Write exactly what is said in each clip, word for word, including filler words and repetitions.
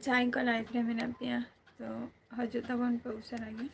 ᱡᱟᱦᱟᱸᱭ ᱠᱚ live ᱨᱮ ᱢᱮᱱᱟᱜ ᱯᱮᱭᱟ, ᱛᱚ ᱦᱤᱡᱩᱜ ᱛᱟᱵᱚᱱ ᱯᱮ ᱩᱥᱟᱹᱨᱟ ᱜᱮ᱾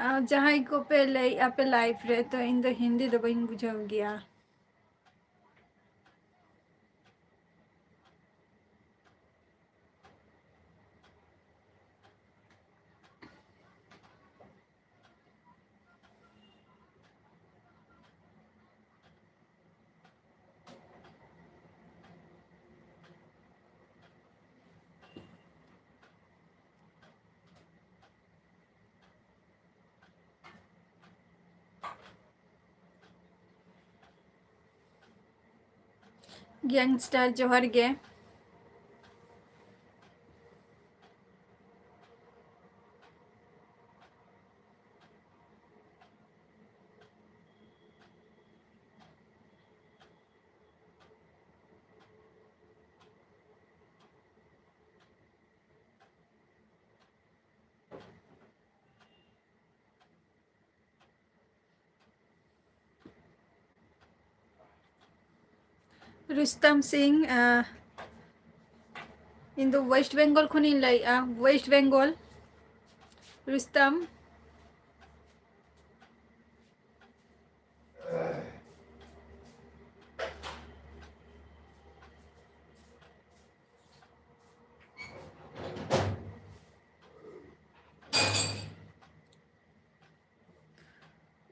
ᱟᱨ ᱡᱟᱦᱟᱸᱭ ᱠᱚᱯᱮ ᱞᱟᱹᱭᱮᱫᱼᱟ ᱯᱮ live ᱨᱮ, ᱛᱚ ᱤᱧ ᱫᱚ ᱦᱤᱱᱫᱤ ᱫᱚ ᱵᱟᱹᱧ ᱵᱩᱡᱷᱟᱹᱣ ᱜᱮᱭᱟ᱾ Gangster, ᱡᱚᱦᱟᱨ ᱜᱮ᱾ ᱨᱩᱥᱛᱟᱢ ᱥᱤᱝ, ᱟᱸ, ᱤᱧ ᱫᱚ West Bengal ᱠᱷᱚᱱᱤᱧ ᱞᱟᱹᱭᱮᱫᱼᱟ, West Bengal᱾ ᱨᱩᱥᱛᱟᱢ᱾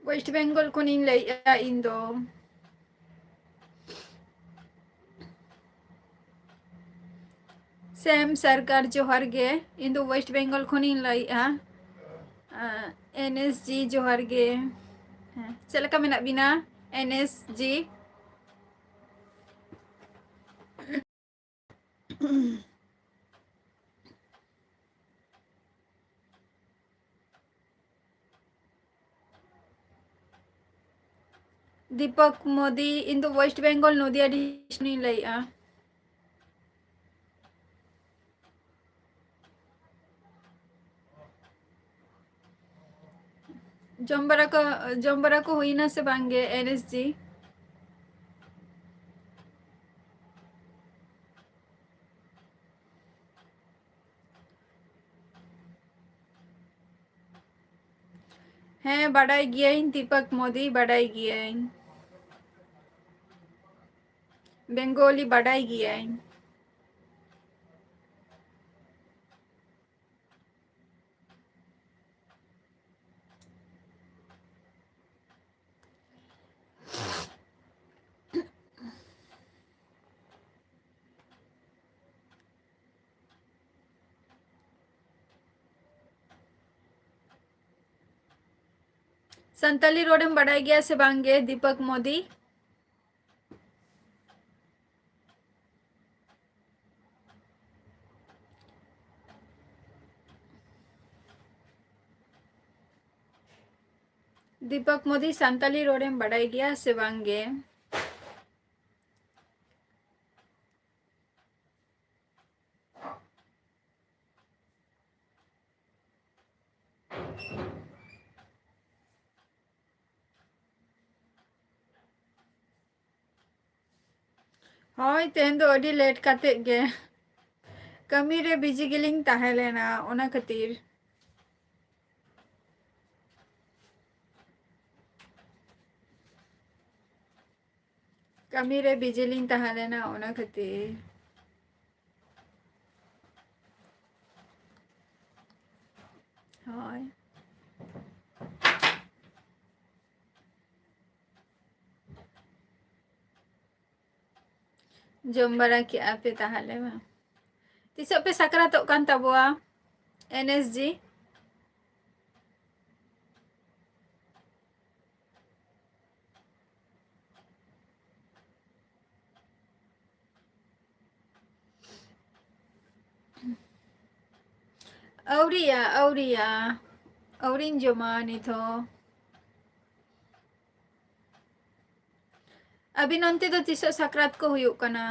West Bengal ᱠᱷᱚᱱᱤᱧ ᱞᱟᱹᱭᱮᱫᱼᱟ ᱤᱧ ᱫᱚ᱾ ᱥᱮᱢ ᱥᱚᱨᱠᱟᱨ, ᱡᱚᱦᱟᱨ ᱜᱮ᱾ ᱤᱧ ᱫᱚ West Bengal ᱠᱷᱚᱱᱤᱧ ᱞᱟᱹᱭᱮᱫᱼᱟ᱾ ᱟᱸ, NSG, ᱡᱚᱦᱟᱨ ᱜᱮ᱾ ᱦᱮᱸ, ᱪᱮᱫ ᱞᱮᱠᱟ ᱢᱮᱱᱟᱜ ᱵᱤᱱᱟ, NSG? ᱫᱤᱯᱚᱠ ᱢᱳᱫᱤ, ᱤᱧ ᱫᱚ West Bengal, ᱱᱚᱫᱤᱭᱟ district ᱤᱧ ᱞᱟᱹᱭᱮᱫᱼᱟ᱾ ᱡᱚᱢ ᱵᱟᱲᱟ ᱠᱚ, ᱡᱚᱢ ᱵᱟᱲᱟ ᱠᱚ ᱦᱩᱭᱱᱟ ᱥᱮ ᱵᱟᱝ ᱜᱮ, NSG? ᱦᱮᱸ, ᱵᱟᱰᱟᱭ ᱜᱤᱭᱟᱹᱧ ᱫᱤᱯᱚᱠ ᱢᱳᱫᱤ, ᱵᱟᱰᱟᱭ ᱜᱤᱭᱟᱹᱧ᱾ ᱵᱮᱝᱜᱚᱞᱤ ᱵᱟᱰᱟᱭ ᱜᱤᱭᱟᱹᱧ᱾ ᱥᱟᱱᱛᱟᱞᱤ ᱨᱚᱲᱮᱢ ᱵᱟᱰᱟᱭ ᱜᱮᱭᱟ ᱥᱮ ᱵᱟᱝ ᱜᱮ, ᱫᱤᱯᱚᱠ ᱢᱳᱫᱤ? ᱫᱤᱯᱚᱠ ᱢᱳᱫᱤ, ᱥᱟᱱᱛᱟᱞᱤ ᱨᱚᱲᱮᱢ ᱵᱟᱰᱟᱭ ᱜᱮᱭᱟ ᱥᱮ ᱵᱟᱝ ᱜᱮ? ᱦᱳᱭ, ᱛᱮᱦᱮᱧ ᱫᱚ ᱟᱹᱰᱤ ᱞᱮᱴ ᱠᱟᱛᱮᱫ ᱜᱮ᱾ ᱠᱟᱹᱢᱤ ᱨᱮ ᱵᱤᱡᱤ ᱜᱮᱞᱤᱧ ᱛᱟᱦᱮᱸ ᱞᱮᱱᱟ, ᱚᱱᱟ ᱠᱷᱟᱹᱛᱤᱨ᱾ ᱠᱟᱹᱢᱤ ᱨᱮ ᱵᱤᱡᱤ ᱞᱤᱧ ᱛᱟᱦᱮᱸ ᱞᱮᱱᱟ, ᱚᱱᱟ ᱠᱷᱟᱹᱛᱤᱨ᱾ ᱦᱳᱭ᱾ ᱡᱚᱢ ᱵᱟᱲᱟ ᱠᱮᱜᱼᱟ ᱯᱮ ᱛᱟᱦᱚᱞᱮ ᱵᱟᱝ? ᱛᱤᱥᱚᱜ ᱯᱮ ᱥᱟᱠᱨᱟᱛᱚᱜ ᱠᱟᱱ ᱛᱟᱵᱚᱣᱟ? N S G. ᱟᱹᱣᱨᱤᱭᱟ, ᱟᱹᱣᱨᱤᱭᱟ, ᱟᱹᱣᱨᱤᱧ ᱡᱚᱢᱟ ᱱᱤᱛ ᱦᱚᱸ᱾ ᱟᱹᱵᱤᱱ ᱚᱱᱛᱮ ᱫᱚ ᱛᱤᱥᱚᱜ ᱥᱟᱠᱨᱟᱛ ᱠᱚ ᱦᱩᱭᱩᱜ ᱠᱟᱱᱟ?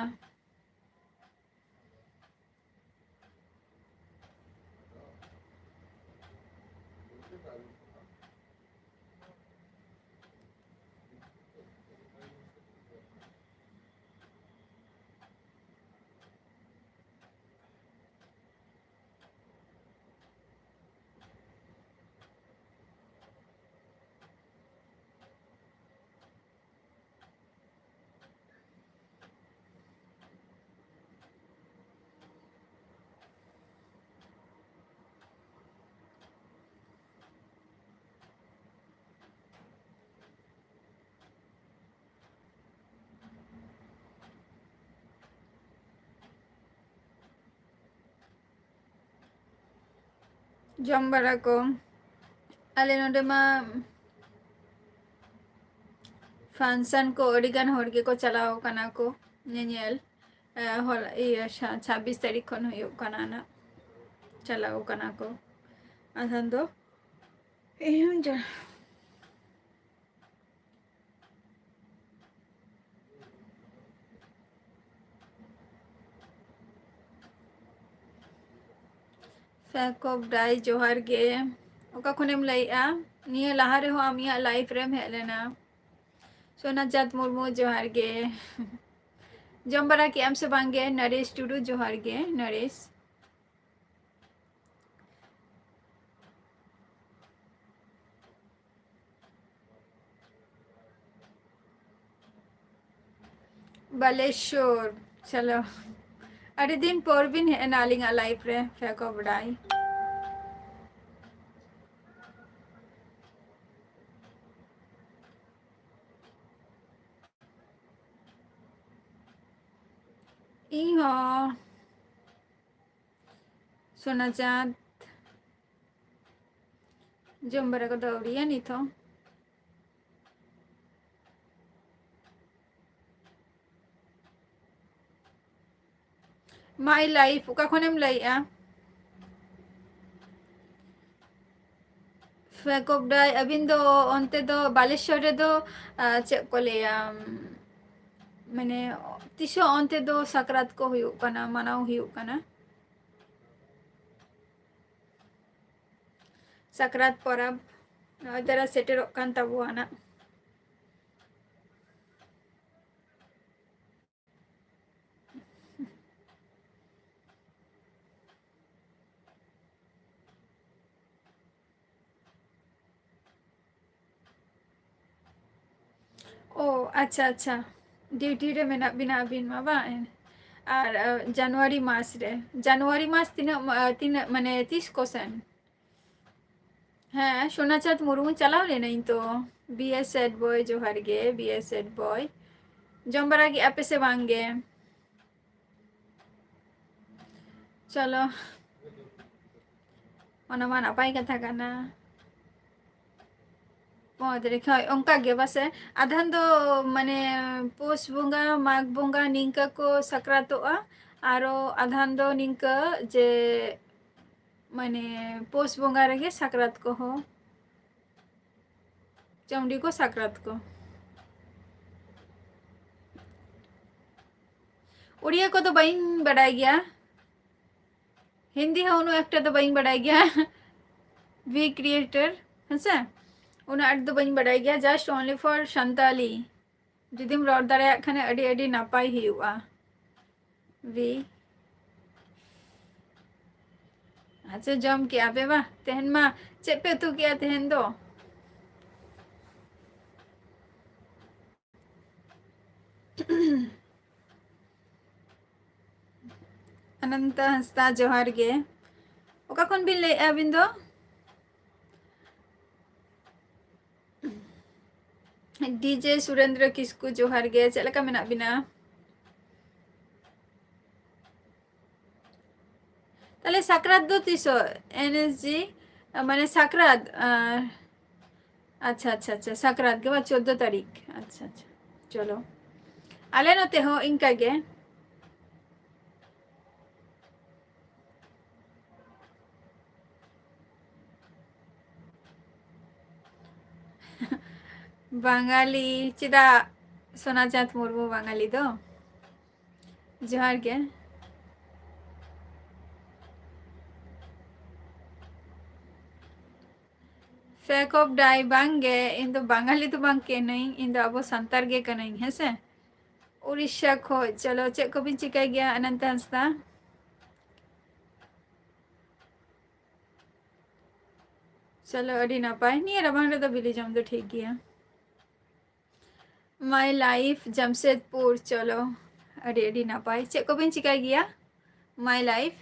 ᱡᱚᱢ ᱵᱟᱲᱟ ᱠᱚ᱾ ᱟᱞᱮ ᱱᱚᱰᱮ ᱢᱟ function ᱠᱚ ᱟᱹᱰᱤ ᱜᱟᱱ ᱦᱚᱲ ᱜᱮᱠᱚ ᱪᱟᱞᱟᱣ ᱠᱟᱱᱟ ᱠᱚ ᱧᱮᱧᱮᱞ᱾ ᱮ, ᱦᱚᱞ-, ᱤᱭᱟᱹ, ᱪᱷᱟ-, ᱪᱷᱟᱵᱵᱤᱥ ᱛᱟᱹᱨᱤᱠᱷ ᱠᱷᱚᱱ ᱦᱩᱭᱩᱜ ᱠᱟᱱᱟ ᱱᱟᱜ᱾ ᱪᱟᱞᱟᱣ ᱠᱟᱱᱟ ᱠᱚ᱾ ᱟᱫᱷᱟᱱ ᱫᱚ ᱤᱧ ᱦᱚᱸᱧ ᱪᱟ-, ᱯᱷᱮᱠᱚᱵ ᱰᱟᱭ, ᱡᱚᱦᱟᱨ ᱜᱮ᱾ ᱚᱠᱟ ᱠᱷᱚᱱᱮᱢ ᱞᱟᱹᱭᱮᱜᱼᱟ? ᱱᱤᱭᱟᱹ ᱞᱟᱦᱟ ᱨᱮᱦᱚᱸ ᱟᱢ ᱤᱧᱟᱹᱜ live ᱨᱮᱢ ᱦᱮᱡ ᱞᱮᱱᱟ᱾ ᱥᱳᱱᱟᱪᱟᱸᱫᱽ ᱢᱩᱨᱢᱩ, ᱡᱚᱦᱟᱨ ᱜᱮ᱾ ᱡᱚᱢ ᱵᱟᱲᱟ ᱠᱮᱜᱼᱟᱢ ᱥᱮ ᱵᱟᱝ ᱜᱮ? ᱱᱚᱨᱮᱥ ᱴᱩᱰᱩ, ᱡᱚᱦᱟᱨ ᱜᱮ, ᱱᱚᱨᱮᱥ᱾ ᱵᱟᱞᱮᱥᱚᱨ, ᱪᱚᱞᱚ᱾ ᱟᱹᱰᱤ ᱫᱤᱱ ᱯᱚᱨ ᱵᱤᱱ ᱦᱮᱡ ᱮᱱᱟ ᱟᱹᱞᱤᱧᱟᱜ live ᱨᱮ, ᱯᱷᱮᱠᱚᱵ ᱰᱟᱭ᱾ ᱤᱧ ᱦᱚᱸ᱾ ᱥᱳᱱᱟ ᱪᱟᱸᱫᱽ, ᱡᱚᱢ ᱵᱟᱲᱟ ᱠᱚᱫᱚ ᱟᱹᱣᱨᱤᱭᱟ ᱱᱤᱛ ᱦᱚᱸ᱾ My life, ᱚᱠᱟ ᱠᱷᱚᱱᱮᱢ ᱞᱟᱹᱭᱮᱜᱼᱟ? ᱯᱷᱮᱠᱚᱵ ᱰᱟᱭ, ᱟᱹᱵᱤᱱ ᱫᱚ ᱚᱱᱛᱮ ᱫᱚ ᱵᱟᱞᱮᱥᱚᱨ ᱨᱮᱫᱚ, ᱟ, ᱪᱮᱫ ᱠᱚ ᱞᱟᱹᱭᱟ, ᱢᱟᱱᱮ, ᱛᱤᱥᱚᱜ ᱚᱱᱛᱮ ᱫᱚ ᱥᱟᱠᱨᱟᱛ ᱠᱚ ᱦᱩᱭᱩᱜ ᱠᱟᱱᱟ, ᱢᱟᱱᱟᱣ ᱦᱩᱭᱩᱜ ᱠᱟᱱᱟ? ᱥᱟᱠᱨᱟᱛ ᱯᱚᱨᱚᱵᱽ ᱱᱚᱜᱼᱚᱭ ᱛᱟᱨᱟ ᱥᱮᱴᱮᱨᱚᱜ ᱠᱟᱱ ᱛᱟᱵᱚᱣᱟ ᱱᱟᱜ᱾ ᱳ, ᱟᱪᱪᱷᱟ, ᱟᱪᱪᱷᱟ᱾ Duty ᱨᱮ ᱢᱮᱱᱟᱜ ᱵᱤᱱᱟ ᱟᱹᱵᱤᱱ ᱢᱟ, ᱵᱟᱝ? ᱟᱨ, ᱟ, ᱡᱟᱱᱩᱣᱟᱨᱤ ᱢᱟᱥ ᱨᱮ, ᱡᱟᱱᱩᱣᱟᱨᱤ ᱢᱟᱥ ᱛᱤᱱᱟᱹᱜ ᱢᱟ-, ᱟ, ᱛᱤᱱᱟᱹᱜ, ᱢᱟᱱᱮ, ᱛᱤᱥ ᱠᱚ ᱥᱮᱱ? ᱦᱮᱸ, ᱥᱳᱱᱟ ᱪᱟᱸᱫᱽ ᱢᱩᱨᱢᱩ ᱪᱟᱞᱟᱣ ᱞᱮᱱᱟᱹᱧ ᱛᱚ᱾ B S Sad boy, ᱡᱚᱦᱟᱨ ᱜᱮ, B S Sad boy᱾ ᱡᱚᱢ ᱵᱟᱲᱟ ᱠᱮᱜᱼᱟ ᱯᱮ ᱥᱮ ᱵᱟᱝ ᱜᱮ? ᱪᱚᱞᱚ᱾ ᱚᱱᱟ ᱢᱟ ᱱᱟᱯᱟᱭ ᱠᱟᱛᱷᱟ ᱠᱟᱱᱟ᱾ ᱯᱚᱸᱪ ᱛᱟᱹᱨᱤᱠᱷ, ᱦᱳᱭ, ᱚᱱᱠᱟ ᱜᱮ ᱯᱟᱥᱮ᱾ ᱟᱫᱷᱟᱱ ᱫᱚ ᱢᱟᱱᱮ ᱯᱩᱥ ᱵᱚᱸᱜᱟ, ᱢᱟᱜᱽ ᱵᱚᱸᱜᱟ ᱱᱤᱝᱠᱟᱹ ᱠᱚ ᱥᱟᱠᱨᱟᱛᱚᱜᱼᱟ, ᱟᱨᱚ ᱟᱫᱷᱟᱱ ᱫᱚ ᱱᱤᱝᱠᱟᱹ ᱡᱮ ᱢᱟᱱᱮ ᱯᱩᱥ ᱵᱚᱸᱜᱟ ᱨᱮᱜᱮ ᱥᱟᱠᱨᱟᱛ ᱠᱚᱦᱚᱸ, ᱪᱟᱹᱣᱰᱤ ᱠᱚ ᱥᱟᱠᱨᱟᱛ ᱠᱚ᱾ ᱩᱲᱤᱭᱟ ᱠᱚᱫᱚ ᱵᱟᱹᱧ ᱵᱟᱰᱟᱭ ᱜᱮᱭᱟ, ᱦᱤᱱᱫᱤ ᱦᱚᱸ ᱩᱱᱟᱹᱜ ᱮᱠᱴᱟ ᱫᱚ ᱵᱟᱹᱧ ᱵᱟᱰᱟᱭ ᱜᱮᱭᱟ᱾ ᱵᱷᱤ ᱠᱨᱤᱭᱮᱴᱟᱨ, ᱦᱮᱸᱥᱮ, ᱩᱱᱟᱹᱜ ᱟᱸᱴ ᱫᱚ ᱵᱟᱹᱧ ᱵᱟᱰᱟᱭ ᱜᱮᱭᱟ, just only for ᱥᱟᱱᱛᱟᱞᱤ᱾ ᱡᱩᱫᱤᱢ ᱨᱚᱲ ᱫᱟᱲᱮᱭᱟᱜ ᱠᱷᱟᱱ ᱟᱹᱰᱤ ᱟᱹᱰᱤ ᱱᱟᱯᱟᱭ ᱦᱩᱭᱩᱜᱼᱟ᱾ ᱵᱷᱤ᱾ ᱟᱪᱪᱷᱟ, ᱡᱚᱢ ᱠᱮᱜᱼᱟ ᱯᱮ ᱵᱟ? ᱛᱮᱦᱮᱧ ᱢᱟ ᱪᱮᱫ ᱯᱮ ᱩᱛᱩ ᱠᱮᱜᱼᱟ ᱛᱮᱦᱮᱧ ᱫᱚ? ᱚᱱᱚᱱᱛᱟ ᱦᱟᱸᱥᱫᱟ, ᱡᱚᱦᱟᱨ ᱜᱮ᱾ ᱚᱠᱟ ᱠᱷᱚᱱ ᱵᱤᱱ ᱞᱟᱹᱭᱮᱫᱼᱟ ᱟᱹᱵᱤᱱ ᱫᱚ? ᱰᱤᱡᱮ ᱥᱩᱨᱮᱱᱫᱨᱚ ᱠᱤᱥᱠᱩ, ᱡᱚᱦᱟᱨ ᱜᱮ, ᱪᱮᱫ ᱞᱮᱠᱟ ᱢᱮᱱᱟᱜ ᱵᱤᱱᱟ? ᱛᱟᱦᱞᱮ ᱥᱟᱠᱨᱟᱛ ᱫᱚ ᱛᱤᱥᱚᱜ? ᱮᱱ ᱮᱥ ᱡᱤ, ᱢᱟᱱᱮ ᱥᱟᱠᱨᱟᱛ, ᱟᱨ, ᱟᱪᱪᱷᱟ, ᱟᱪᱪᱷᱟ, ᱟᱪᱪᱷᱟ, ᱥᱟᱠᱨᱟᱛ ᱜᱮ ᱵᱟ, ᱪᱳᱫᱫᱳ ᱛᱟᱹᱨᱤᱠᱷ᱾ ᱟᱪᱪᱷᱟ, ᱟᱪᱪᱷᱟ, ᱪᱚᱞᱚ, ᱟᱞᱮ ᱱᱚᱛᱮ ᱦᱚᱸ ᱤᱱᱠᱟ ᱜᱮ᱾ ᱵᱟᱝᱟᱞᱤ ᱪᱮᱫᱟᱜ? ᱥᱳᱱᱟ ᱪᱟᱸᱫᱽ ᱢᱩᱨᱢᱩ ᱵᱟᱝᱟᱞᱤ ᱫᱚ᱾ ᱡᱚᱦᱟᱨ ᱜᱮ᱾ ᱯᱷᱮᱠ ᱚᱯᱷ ᱰᱟᱭ ᱵᱟᱝ ᱜᱮ, ᱤᱧ ᱫᱚ ᱵᱟᱝᱟᱞᱤ ᱫᱚ ᱵᱟᱝ ᱠᱟᱹᱱᱟᱹᱧ, ᱤᱧ ᱫᱚ ᱟᱵᱚ ᱥᱟᱱᱛᱟᱲ ᱜᱮ ᱠᱟᱹᱱᱟᱹᱧ, ᱦᱮᱸ ᱥᱮ᱾ ᱩᱲᱤᱥᱥᱟ ᱠᱷᱚᱡ᱾ ᱪᱚᱞᱚ, ᱪᱮᱫ ᱠᱚᱵᱤᱱ ᱪᱤᱠᱟᱹᱭ ᱜᱮᱭᱟ ᱚᱱᱚᱱᱛᱟ ᱦᱟᱸᱥᱫᱟ? ᱪᱚᱞᱚ, ᱟᱹᱰᱤ ᱱᱟᱯᱟᱭ᱾ ᱱᱤᱭᱟᱹ ᱨᱟᱵᱟᱝ ᱨᱮᱫᱚ ᱵᱤᱞᱤ ᱡᱚᱢ ᱫᱚ ᱴᱷᱤᱠ ᱜᱮᱭᱟ᱾ My life ᱡᱟᱢᱥᱮᱫᱽᱯᱩᱨ, ᱪᱚᱞᱚ, ᱟᱹᱰᱤ ᱟᱹᱰᱤ ᱱᱟᱯᱟᱭ᱾ ᱪᱮᱫ ᱠᱚᱵᱤᱱ ᱪᱤᱠᱟᱹᱭ ᱜᱮᱭᱟ? My life᱾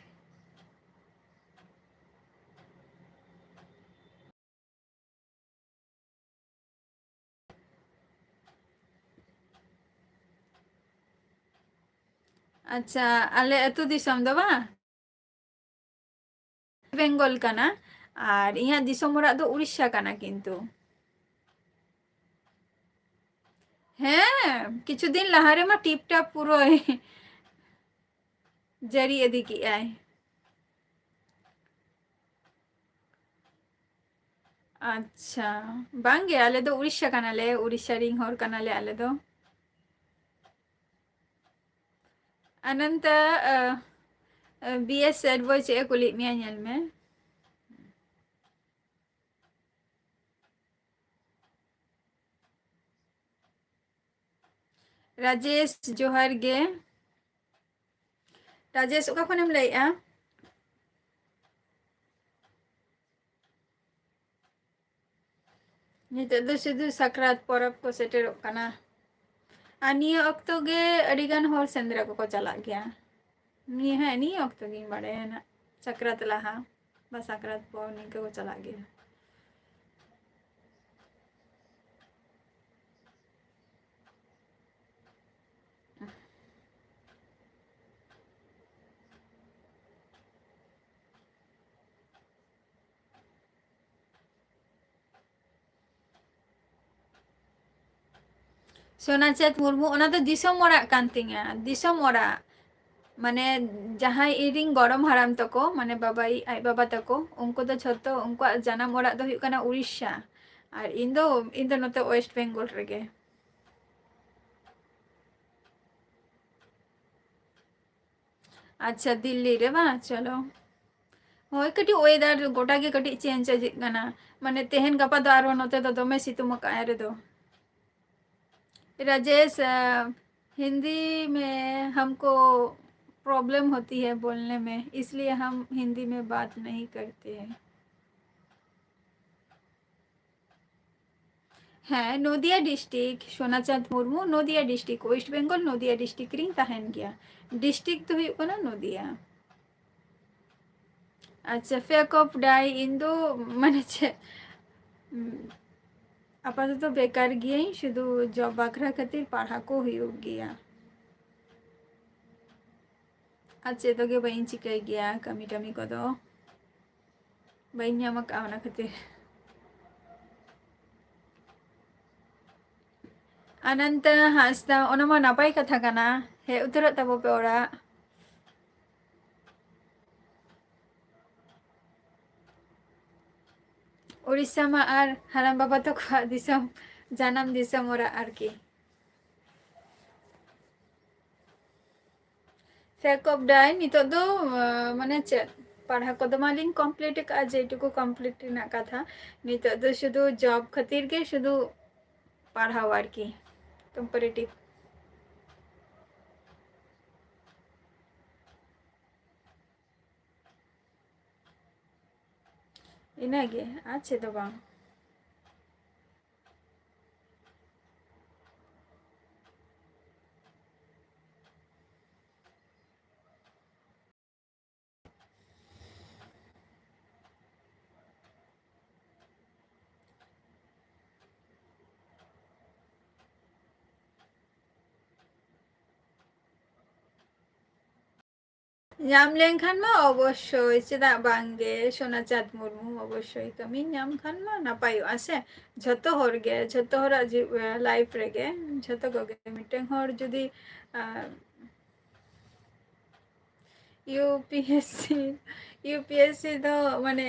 ᱟᱪᱪᱷᱟ, ᱟᱞᱮ ᱟᱹᱛᱩ ᱫᱤᱥᱚᱢ ᱫᱚ ᱵᱟᱝ? ᱵᱮᱝᱜᱚᱞ ᱠᱟᱱᱟ, ᱟᱨ ᱤᱧᱟᱹᱜ ᱫᱤᱥᱚᱢ ᱚᱲᱟᱜ ᱫᱚ ᱩᱲᱤᱥᱥᱟ ᱠᱟᱱᱟ ᱠᱤᱱᱛᱩ᱾ ᱦᱮᱸ, ᱠᱤᱪᱷᱩ ᱫᱤᱱ ᱞᱟᱦᱟ ᱨᱮᱢᱟ ᱴᱤᱯ ᱴᱟᱯ ᱯᱩᱨᱟᱹᱭ ᱡᱟᱹᱲᱤ ᱤᱫᱤ ᱠᱮᱜᱼᱟᱭ᱾ ᱟᱪᱪᱷᱟ, ᱵᱟᱝᱜᱮ, ᱟᱞᱮ ᱫᱚ ᱩᱲᱤᱥᱥᱟ ᱠᱟᱱᱟᱞᱮ, ᱩᱲᱤᱥᱥᱟ ᱨᱤᱱ ᱦᱚᱲ ᱠᱟᱱᱟᱞᱮ ᱟᱞᱮ ᱫᱚ᱾ ᱟᱱᱚᱱᱛᱟ, ᱟ, ᱟ, ᱵᱤ ᱮᱥ sad boy ᱪᱮᱫ ᱮ ᱠᱩᱞᱤᱭᱮᱫ ᱢᱮᱭᱟ, ᱧᱮᱞ ᱢᱮ᱾ ᱨᱟᱡᱮᱥ, ᱡᱚᱦᱟᱨ ᱜᱮ᱾ ᱨᱟᱡᱮᱥ, ᱚᱠᱟ ᱠᱷᱚᱱᱮᱢ ᱞᱟᱹᱭᱮᱜᱼᱟ? ᱱᱤᱛᱚᱜ ᱫᱚ ᱥᱩᱫᱷᱩ ᱥᱟᱠᱨᱟᱛ ᱯᱚᱨᱚᱵᱽ ᱠᱚ ᱥᱮᱴᱮᱨᱚᱜ ᱠᱟᱱᱟ᱾ ᱟᱨ ᱱᱤᱭᱟᱹ ᱚᱠᱛᱚ ᱜᱮ ᱟᱹᱰᱤᱜᱟᱱ ᱦᱚᱲ ᱥᱮᱸᱫᱽᱨᱟ ᱠᱚᱠᱚ ᱪᱟᱞᱟᱜ ᱜᱮᱭᱟ᱾ ᱱᱤᱭᱟᱹ, ᱦᱮᱸ, ᱱᱤᱭᱟᱹ ᱚᱠᱛᱚ ᱜᱤᱧ ᱵᱟᱲᱟᱭᱟ ᱱᱟᱜ, ᱥᱟᱠᱨᱟᱛ ᱞᱟᱦᱟ ᱵᱟ ᱥᱟᱠᱨᱟᱛ ᱯᱚᱨ ᱱᱤᱝᱠᱟᱹ ᱠᱚ ᱪᱟᱞᱟᱜ ᱜᱮᱭᱟ᱾ ᱥᱳᱱᱟᱪᱟᱸᱫᱽ ᱢᱩᱨᱢᱩ, ᱚᱱᱟ ᱫᱚ ᱫᱤᱥᱚᱢ ᱚᱲᱟᱜ ᱠᱟᱱ ᱛᱤᱧᱟ, ᱫᱤᱥᱚᱢ ᱚᱲᱟᱜ᱾ ᱢᱟᱱᱮ, ᱡᱟᱦᱟᱸᱭ ᱤᱧᱨᱮᱱ ᱜᱚᱲᱚᱢ ᱦᱟᱲᱟᱢ ᱛᱟᱠᱚ, ᱢᱟᱱᱮ, ᱵᱟᱵᱟᱭᱤᱡ ᱟᱡ ᱵᱟᱵᱟ ᱛᱟᱠᱚ, ᱩᱱᱠᱩ ᱫᱚ ᱡᱷᱚᱛᱚ, ᱩᱱᱠᱩᱣᱟᱜ ᱡᱟᱱᱟᱢ ᱚᱲᱟᱜ ᱫᱚ ᱦᱩᱭᱩᱜ ᱠᱟᱱᱟ ᱩᱲᱤᱥᱥᱟ᱾ ᱟᱨ ᱤᱧ ᱫᱚ, ᱤᱧ ᱫᱚ ᱱᱚᱛᱮ ᱳᱭᱮᱥᱴ ᱵᱮᱝᱜᱚᱞ ᱨᱮᱜᱮ᱾ ᱟᱪᱪᱷᱟ, ᱫᱤᱞᱞᱤ ᱨᱮ ᱵᱟᱝ? ᱪᱚᱞᱚ᱾ ᱦᱳᱭ, ᱠᱟᱹᱴᱤᱡ weather ᱜᱚᱴᱟ ᱜᱮ ᱠᱟᱹᱴᱤᱡ change ᱤᱫᱤᱜ ᱠᱟᱱᱟ᱾ ᱢᱟᱱᱮ, ᱛᱮᱦᱮᱧ ᱜᱟᱯᱟ ᱫᱚ ᱟᱨᱦᱚᱸ ᱱᱚᱛᱮ ᱫᱚ ᱫᱚᱢᱮ ᱥᱤᱛᱩᱝ ᱟᱠᱟᱫᱼᱟᱭ ᱨᱮᱫᱚ᱾ राजेश, अ, हिंदी में हमको प्रॉब्लम होती है बोलने में, इसलिए हम हिंदी में बात नहीं करते हैं। ᱦᱮᱸ, ᱱᱚᱫᱤᱭᱟ district, ᱥᱳᱱᱟᱪᱟᱸᱫᱽ ᱢᱩᱨᱢᱩ, ᱱᱚᱫᱤᱭᱟ district, West Bengal, ᱱᱚᱫᱤᱭᱟ district ᱨᱤᱧ ᱛᱟᱦᱮᱱ ᱜᱮᱭᱟ᱾ District ᱫᱚ ᱦᱩᱭᱩᱜ ᱠᱟᱱᱟ ᱱᱚᱫᱤᱭᱟ᱾ ᱟᱪᱪᱷᱟ, fake of die, ᱤᱧ ᱫᱚ ᱢᱟᱱᱮ ᱪᱮᱫ, ᱩᱢ, ᱟᱯᱟᱛᱚᱛᱚ ᱵᱮᱠᱟᱨ ᱜᱤᱭᱟᱹᱧ, ᱥᱩᱫᱷᱩ job ᱵᱟᱠᱷᱨᱟ ᱠᱷᱟᱹᱛᱤᱨ ᱯᱟᱲᱦᱟᱣ ᱠᱚ ᱦᱩᱭᱩᱜ ᱜᱮᱭᱟ᱾ ᱟᱨ ᱪᱮᱫ ᱜᱮ ᱵᱟᱹᱧ ᱪᱤᱠᱟᱹᱭ ᱜᱮᱭᱟ, ᱠᱟᱹᱢᱤ ᱴᱟᱹᱢᱤ ᱠᱚᱫᱚ᱾ ᱵᱟᱹᱧ ᱧᱟᱢ ᱟᱠᱟᱫᱼᱟ ᱚᱱᱟ ᱠᱷᱟᱹᱛᱤᱨ᱾ ᱟᱱᱟᱱᱛᱟ ᱦᱟᱸᱥᱫᱟ, ᱚᱱᱟ ᱢᱟ ᱱᱟᱯᱟᱭ ᱠᱟᱛᱷᱟ ᱠᱟᱱᱟ, ᱦᱮᱡ ᱩᱛᱟᱹᱨᱚᱜ ᱛᱟᱵᱚ ᱯᱮ ᱚᱲᱟᱜ᱾ ᱩᱲᱤᱥᱥᱟ ᱢᱟ ᱟᱨ ᱦᱟᱲᱟᱢ ᱵᱟᱵᱟ ᱛᱟᱠᱚᱣᱟᱜ ᱫᱤᱥᱚᱢ, ᱡᱟᱱᱟᱢ ᱫᱤᱥᱚᱢ ᱚᱲᱟᱜ ᱟᱨᱠᱤ᱾ ᱯᱷᱮᱠ ᱚᱯᱷ ᱰᱟᱭ ᱱᱤᱛᱚᱜ ᱫᱚ, ᱟᱸ, ᱢᱟᱱᱮ ᱪᱮᱫ, ᱯᱟᱲᱦᱟᱣ ᱠᱚᱫᱚ ᱢᱟᱞᱤᱧ ᱠᱚᱢᱯᱞᱤᱴ ᱟᱠᱟᱫᱼᱟ, ᱡᱮᱴᱩᱠᱩ ᱠᱚᱢᱯᱞᱤᱴ ᱨᱮᱱᱟᱜ ᱠᱟᱛᱷᱟ᱾ ᱱᱤᱛᱚᱜ ᱫᱚ ᱥᱩᱫᱷᱩ ᱡᱚᱵ ᱠᱷᱟᱹᱛᱤᱨ ᱜᱮ ᱥᱩᱫᱷᱩ ᱯᱟᱲᱦᱟᱣ ᱟᱨᱠᱤ, ᱠᱚᱢᱯᱟᱨᱮᱴᱤᱵᱷ᱾ ᱤᱱᱟᱹᱜᱮ, ᱟᱨ ᱪᱮᱫ ᱦᱚᱸ ᱵᱟᱝ᱾ ᱧᱟᱢ ᱞᱮᱱᱠᱷᱟᱱ ᱢᱟ ᱚᱵᱚᱥᱥᱳᱭ, ᱪᱮᱫᱟᱜ ᱵᱟᱝᱜᱮ, ᱥᱳᱱᱟ ᱪᱟᱸᱫᱽ ᱢᱩᱨᱢᱩ, ᱚᱵᱚᱥᱥᱳᱭ ᱠᱟᱹᱢᱤ ᱧᱟᱢ ᱠᱷᱟᱱ ᱢᱟ ᱱᱟᱯᱟᱭᱚᱜᱼᱟ ᱥᱮ᱾ ᱡᱷᱚᱛᱚ ᱦᱚᱲ ᱜᱮ, ᱡᱷᱚᱛᱚ ᱦᱚᱲᱟᱜ ᱡᱤ-, ᱞᱟᱭᱤᱯᱷ ᱨᱮᱜᱮ ᱡᱷᱚᱛᱚ ᱠᱚᱜᱮ, ᱢᱤᱫᱴᱮᱱ ᱦᱚᱲ ᱡᱩᱫᱤ, ᱟᱸ, U P S C, U P S C ᱫᱚ ᱢᱟᱱᱮ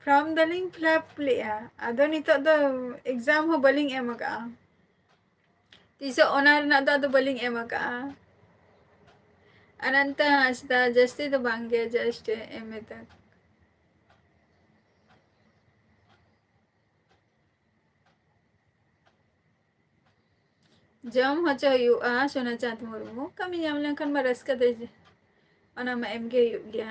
ᱯᱷᱨᱚᱢ ᱫᱚᱞᱤᱧ ᱯᱷᱤᱞᱟᱯ ᱞᱮᱜᱼᱟ, ᱟᱫᱚ ᱱᱤᱛᱚᱜ ᱫᱚ ᱮᱠᱡᱟᱢ ᱦᱚᱸ ᱵᱟᱹᱞᱤᱧ ᱮᱢ ᱟᱠᱟᱜᱼᱟ᱾ ᱛᱤᱥᱚᱜ ᱚᱱᱟ ᱨᱮᱱᱟᱜ ᱫᱚ ᱟᱫᱚ ᱵᱟᱹᱞᱤᱧ ᱮᱢ ᱟᱠᱟᱜᱼᱟ᱾ ᱚᱱᱟᱱᱛᱟ ᱦᱟᱸᱥᱫᱟ, ᱡᱟᱹᱥᱛᱤ ᱫᱚ ᱵᱟᱝ ᱜᱮ, just ᱮᱢ ᱮᱫᱟ᱾ ᱡᱚᱢ ᱦᱚᱪᱚ ᱦᱩᱭᱩᱜᱼᱟ ᱥᱳᱱᱟ ᱪᱟᱸᱫᱽ ᱢᱩᱨᱢᱩ, ᱠᱟᱹᱢᱤ ᱧᱟᱢ ᱞᱮᱱᱠᱷᱟᱱ ᱢᱟ ᱨᱟᱹᱥᱠᱟᱹ ᱫᱚ, ᱚᱱᱟ ᱢᱟ ᱮᱢ ᱜᱮ ᱦᱩᱭᱩᱜ ᱜᱮᱭᱟ᱾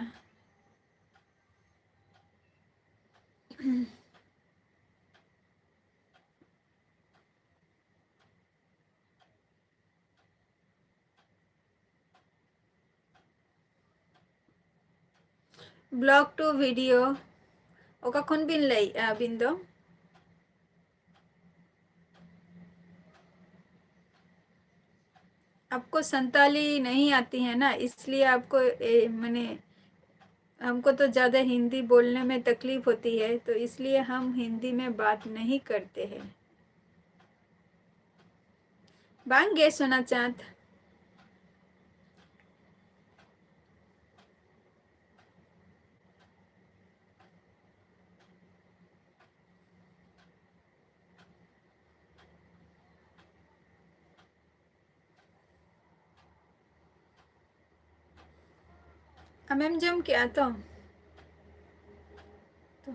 Blog to video, ᱚᱠᱟ ᱠᱷᱚᱱ ᱵᱤᱱ ᱞᱟᱹᱭᱮᱜᱼᱟ ᱟᱹᱵᱤᱱ ᱫᱚ? आपको संताली नहीं आती है ना, इसलिए आपको, ए, मैंने, हमको तो ज़्यादा हिंदी बोलने में तकलीफ होती है, तो इसलिए हम हिंदी में बात नहीं करते हैं। बांगे सोना चांद। ᱟᱢᱮᱢ ᱡᱚᱢ ᱠᱮᱜᱼᱟ ᱛᱚ? ᱛᱚ᱾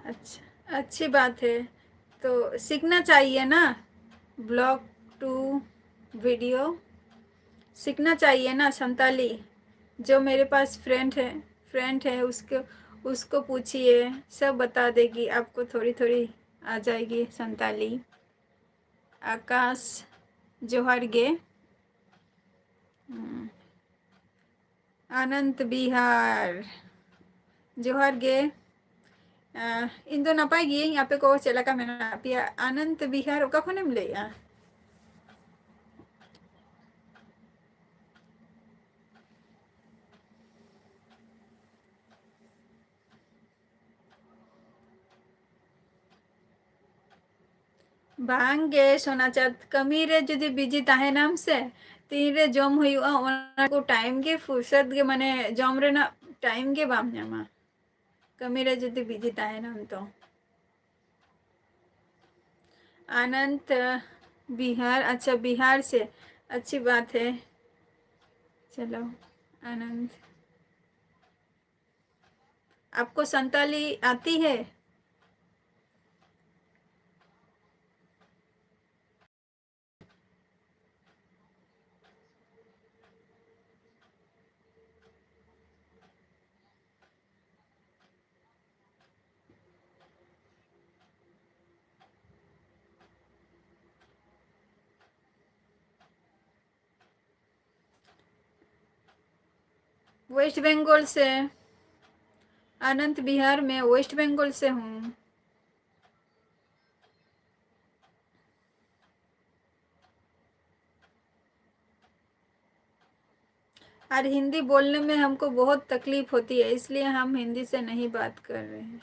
अच्छा, अच्छी बात है। तो सीखना चाहिए ना, vlog to video सीखना चाहिए ना संताली। जो मेरे पास फ्रेंड है, फ्रेंड है, उसको, उसको पूछिए, सब बता देगी आपको, थोड़ी थोड़ी आ जाएगी संताली। आकाश, जोहार गे। हम्म। ᱟᱱᱚᱱᱫ ᱵᱤᱦᱟᱨ, ᱡᱚᱦᱟᱨ ᱜᱮ᱾ ᱟᱸ, ᱤᱧ ᱫᱚ ᱱᱟᱯᱟᱭ ᱜᱤᱭᱟᱹᱧ, ᱟᱯᱮ ᱠᱚ ᱪᱮᱫ ᱞᱮᱠᱟ ᱢᱮᱱᱟᱜ ᱯᱮᱭᱟ? ᱟᱱᱚᱱᱫ ᱵᱤᱦᱟᱨ ᱚᱠᱟ ᱠᱷᱚᱱᱮᱢ ᱞᱟᱹᱭᱮᱜᱼᱟ? ᱵᱟᱝ ᱜᱮ ᱥᱳᱱᱟ ᱪᱟᱸᱫ, ᱠᱟᱹᱢᱤ ᱨᱮ ᱡᱩᱫᱤ ᱵᱤᱡᱤ ᱛᱟᱦᱮᱱᱟᱢ ᱥᱮ, ᱛᱤᱱᱨᱮ ᱡᱚᱢ ᱦᱩᱭᱩᱜᱼᱟ, ᱚᱱᱟ ᱠᱚ ᱴᱟᱭᱤᱢ ᱜᱮ ᱯᱷᱩᱨᱥᱚᱛ ᱜᱮ, ᱢᱟᱱᱮ, ᱡᱚᱢ ᱨᱮᱱᱟᱜ ᱴᱟᱭᱤᱢ ᱜᱮ ᱵᱟᱢ ᱧᱟᱢᱟ, ᱠᱟᱹᱢᱤ ᱨᱮ ᱡᱩᱫᱤ ᱵᱤᱡᱤ ᱛᱟᱦᱮᱱᱟᱢ ᱛᱚ᱾ ᱟᱱᱚᱱᱫ ᱵᱤᱦᱟᱨ, ᱟᱪᱪᱷᱟ, ᱵᱤᱦᱟᱨ ᱥᱮ, ᱟᱪᱪᱷᱤ ᱵᱟᱛ ᱦᱮ᱾ ᱪᱚᱞᱚ, ᱟᱱᱚᱱᱫ, ᱟᱯᱠᱳ ᱥᱟᱱᱛᱟᱞᱤ ᱟᱛᱤ ᱦᱮ? वेस्ट बंगाल से, आनंद विहार में, वेस्ट बंगाल से हूँ। और हिंदी बोलने में हमको बहुत तकलीफ होती है, इसलिए हम हिंदी से नहीं बात कर रहे हैं।